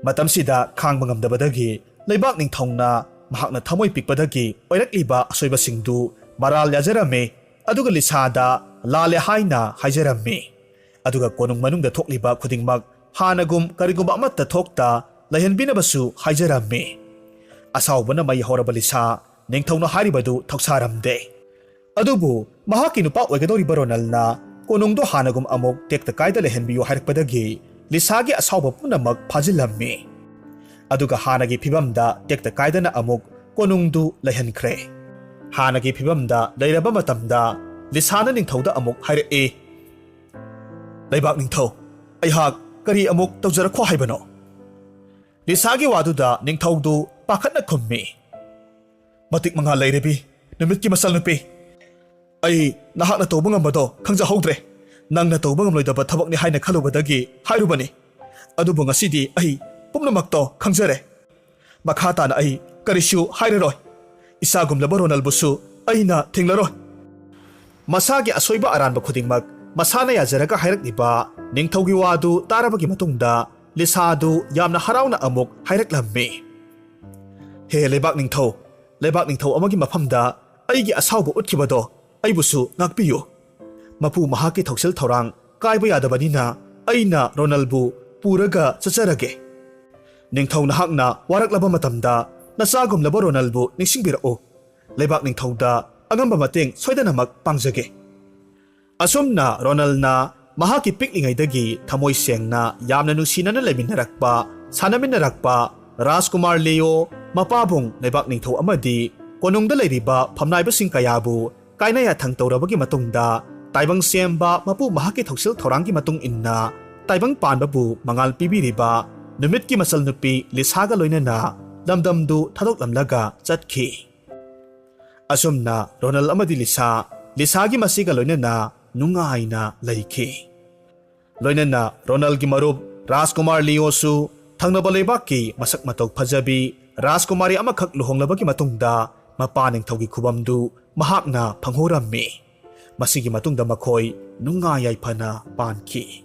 ꯃꯇꯝꯁꯤꯗ ꯈꯥꯡꯕ ꯉꯝꯗꯕꯗꯒꯤ ꯂꯩꯕꯥꯛ ꯅꯤꯡꯊꯧꯅ ꯃꯍꯥꯛꯅ ꯊꯃꯣꯏ ꯄꯤꯛꯄꯗꯒꯤ ꯑꯣꯏꯔꯛꯂꯤꯕ ꯑꯁꯣꯏꯕꯁꯤꯡꯗꯨ ꯃꯔꯥꯜ ꯌꯥꯖꯔꯝꯃꯤ꯫ ꯑꯗꯨꯒ ꯂꯤꯁꯥꯗ ꯂꯥꯜꯂꯦ ꯍꯥꯏꯅ ꯍꯥꯏꯖꯔꯝꯃꯤ꯫ ꯑꯗꯨꯒ ꯀꯣꯅꯨꯡ ꯃꯅꯨꯡꯗ ꯊꯣꯛꯂꯤꯕ ꯈꯨꯗꯤꯡꯃꯛ ꯍꯥꯟꯅꯒꯨꯝ ꯀꯔꯤꯒꯨꯝꯕ ꯑꯃꯠꯇ ꯊꯣꯛꯇ ꯂꯩꯍꯟꯕꯤꯅꯕꯁꯨ ꯍꯥꯏꯖꯔꯝꯃꯤ꯫ ꯑꯁꯥꯎꯕꯅ ꯃꯩ ꯍꯧꯔꯕ ꯂꯤꯁꯥ ꯅꯤꯡꯊꯧꯅ ꯍꯥꯏꯔꯤꯕꯗꯨ ꯊꯧꯁꯥꯔꯝꯗꯦ꯫ ꯑꯗꯨꯕꯨ ꯃꯍꯥꯛꯀꯤ ꯅꯨꯄꯥ ꯑꯣꯏꯒꯗꯧꯔꯤꯕ ꯔꯣꯅꯜꯅ ꯀꯣꯅꯨꯡꯗꯣ ꯍꯥꯟꯅꯒꯨꯝ ꯑꯃꯨꯛ ꯇꯦꯛꯇ ꯀꯥꯏꯗ ꯂꯩꯍꯟꯕꯤꯌꯨ ꯍꯥꯏꯔꯛꯄꯗꯒꯤ ꯂꯤꯁꯥꯒꯤ ꯑꯁꯥꯎꯕ ꯄꯨꯝꯅꯃꯛ ꯐꯥꯖꯤꯜꯂꯝꯃꯤ꯫ ꯑꯗꯨꯒ ꯍꯥꯟꯅꯒꯤ ꯐꯤꯕꯝꯗ ꯇꯦꯛꯇ ꯀꯥꯏꯗꯅ ꯑꯃꯨꯛ ꯀꯣꯅꯨꯡꯗꯨ ꯂꯩꯍꯟꯈ꯭ꯔꯦ꯫ ꯍꯥꯟꯅꯒꯤ ꯐꯤꯕꯝꯗ ꯂꯩꯔꯕ ꯃꯇꯝꯗ ꯂꯤꯁꯥꯅ ꯅꯤꯡꯊꯧꯗ ꯑꯃꯨꯛ ꯍꯥꯏꯔꯛꯏ, "ꯂꯩꯕꯥꯛ ꯅꯤꯡꯊꯧ, ꯑꯩꯍꯥꯛ ꯀꯔꯤ ꯑꯃꯨꯛ ꯇꯧꯖꯔꯛꯈꯣ ꯍꯥꯏꯕꯅꯣ?" ꯂꯤꯁꯥꯒꯤ ꯋꯥꯗꯨꯗ ꯅꯤꯡꯊꯧꯗꯨ ꯄꯥꯈꯠꯅ ꯈꯨꯝꯃꯤ, "ꯃꯇꯤꯛ ꯃꯉꯥ ꯂꯩꯔꯕꯤ ꯅꯨꯃꯤꯠꯀꯤ ꯃꯆꯜ ꯅꯨꯄꯤ, ꯑꯩ ꯅꯍꯥꯛꯅ ꯇꯧꯕ ꯉꯝꯕꯗꯣ ꯈꯪꯖꯍꯧꯗ꯭ꯔꯦ꯫ ꯅꯪꯅ ꯇꯧꯕ ꯉꯝꯂꯣꯏꯗꯕ ꯊꯕꯛꯅꯤ ꯍꯥꯏꯅ ꯈꯜꯂꯨꯕꯗꯒꯤ ꯍꯥꯏꯔꯨꯕꯅꯤ꯫ ꯑꯗꯨꯕꯨ ꯉꯁꯤꯗꯤ ꯑꯩ ꯄꯨꯝꯅꯃꯛꯇꯣ ꯈꯪꯖꯔꯦ꯫ ꯃꯈꯥ ꯇꯥꯅ ꯑꯩ ꯀꯔꯤꯁꯨ ꯍꯥꯏꯔꯔꯣꯏ꯫ ꯏꯁꯥꯒꯨꯝꯂꯕ ꯔꯣꯅꯜꯕꯨꯁꯨ ꯑꯩꯅ ꯊꯤꯡꯂꯔꯣꯏ꯫" ꯃꯁꯥꯒꯤ ꯑꯁꯣꯏꯕ ꯑꯔꯥꯟꯕ ꯈꯨꯗꯤꯡꯃꯛ ꯃꯁꯥꯅ ꯌꯥꯖꯔꯒ ꯍꯥꯏꯔꯛꯂꯤꯕ ꯅꯤꯡꯊꯧꯒꯤ ꯋꯥꯗꯨ ꯇꯥꯔꯕꯒꯤ ꯃꯇꯨꯡꯗ ꯂꯤꯁꯥꯗꯨ ꯌꯥꯝꯅ ꯍꯔꯥꯎꯅ ꯑꯃꯨꯛ ꯍꯥꯏꯔꯛꯂꯝꯃꯤ, "ꯍꯦ ꯂꯩꯕꯥꯛ ꯅꯤꯡꯊꯧ, ꯂꯩꯕꯥꯛ ꯅꯤꯡꯊꯧ ꯑꯃꯒꯤ ꯃꯐꯝꯗ ꯑꯩꯒꯤ ꯑꯁꯥꯎꯕ ꯎꯠꯈꯤꯕꯗꯣ ꯑꯩꯕꯨꯁꯨ ꯉꯥꯛꯄꯤꯌꯨ꯫ ꯃꯄꯨ ꯃꯍꯥꯛꯀꯤ ꯊꯧꯁꯤꯜ ꯊꯧꯔꯥꯡ ꯀꯥꯏꯕ ꯌꯥꯗꯕꯅꯤꯅ ꯑꯩꯅ ꯔꯣꯅꯜꯕꯨ ꯄꯨꯔꯒ ꯆꯠꯆꯔꯒꯦ꯫ ꯅꯤꯡꯊꯧ ꯅꯍꯥꯛꯅ ꯋꯥꯔꯛꯂꯕ ꯃꯇꯝꯗ ꯅꯆꯥꯒꯨꯝꯂꯕ ꯔꯣꯅꯜꯕꯨ ꯅꯤꯡꯁꯤꯡꯕꯤꯔꯛꯎ꯫ ꯂꯩꯕꯥꯛ ꯅꯤꯡꯊꯧꯗ ꯑꯉꯝꯕ ꯃꯇꯦꯡ ꯁꯣꯏꯗꯅꯃꯛ ꯄꯥꯡꯖꯒꯦ꯫" ꯑꯁꯨꯝꯅ ꯔꯣꯅꯜꯅ ꯃꯍꯥꯛꯀꯤ ꯄꯤꯛꯂꯤꯉꯩꯗꯒꯤ ꯊꯃꯣꯏ ꯁꯦꯡꯅ ꯌꯥꯝꯅ ꯅꯨꯡꯁꯤꯅꯅ ꯂꯩꯃꯤꯟꯅꯔꯛꯄ, ꯁꯥꯟꯅꯃꯤꯟꯅꯔꯛꯄ ꯔꯥꯖꯀꯨꯃꯥꯔ ꯂꯤꯑꯣ, ꯃꯄꯥꯕꯨꯡ ꯂꯩꯕꯥꯛ ꯅꯤꯡꯊꯧ ꯑꯃꯗꯤ ꯀꯣꯅꯨꯡꯗ ꯂꯩꯔꯤꯕ ꯐꯝꯅꯥꯏꯕꯁꯤꯡ ꯀꯌꯥꯕꯨ ꯀꯥꯏꯅ ꯌꯥꯊꯪ ꯇꯧꯔꯕꯒꯤ ꯃꯇꯨꯡꯗ ꯇꯥꯏꯕꯪ ꯁꯦꯝꯕ ꯃꯄꯨ ꯃꯍꯥꯛꯀꯤ ꯊꯧꯁꯤꯜ ꯊꯧꯔꯥꯡꯒꯤ ꯃꯇꯨꯡ ꯏꯟꯅ ꯇꯥꯏꯕꯪ ꯄꯥꯟꯕꯕꯨ ꯃꯉꯥꯜ ꯄꯤꯕꯤꯔꯤꯕ ꯅꯨꯃꯤꯠꯀꯤ ꯃꯆꯜ ꯅꯨꯄꯤ ꯂꯤꯁꯥꯒ ꯂꯣꯏꯅꯅ ꯂꯝꯗꯝꯗꯨ ꯊꯥꯗꯣꯛꯂꯝꯂꯒ ꯆꯠꯈꯤ꯫ ꯑꯁꯨꯝꯅ ꯔꯣꯅꯜ ꯑꯃꯗꯤ ꯂꯤꯁꯥ, ꯂꯤꯁꯥꯒꯤ ꯃꯆꯦꯒ ꯂꯣꯏꯅꯅ ꯅꯨꯡꯉꯥꯏꯅ ꯂꯩꯈꯤ꯫ ꯂꯣꯏꯅꯅ ꯔꯣꯅꯜꯒꯤ ꯃꯔꯨꯞ ꯔꯥꯖꯀꯨꯃꯥꯔ ꯂꯤꯑꯣꯁꯨ ꯊꯪꯅꯕ ꯂꯩꯕꯥꯛꯀꯤ ꯃꯁꯛ ꯃꯇꯧ ꯐꯖꯕꯤ ꯔꯥꯖꯀꯨꯃꯥꯔꯤ ꯑꯃꯈꯛ ꯂꯨꯍꯣꯡꯂꯕꯒꯤ ꯃꯇꯨꯡꯗ ꯃꯄꯥ ꯅꯤꯡꯊꯧꯒꯤ ꯈꯨꯕꯝꯗꯨ ꯃꯍꯥꯛꯅ ꯐꯪꯍꯧꯔꯝꯃꯤ꯫ ꯃꯁꯤꯒꯤ ꯃꯇꯨꯡꯗ ꯃꯈꯣꯏ ꯅꯨꯡꯉꯥꯏ ꯌꯥꯏꯐꯅ ꯄꯥꯟꯈꯤ꯫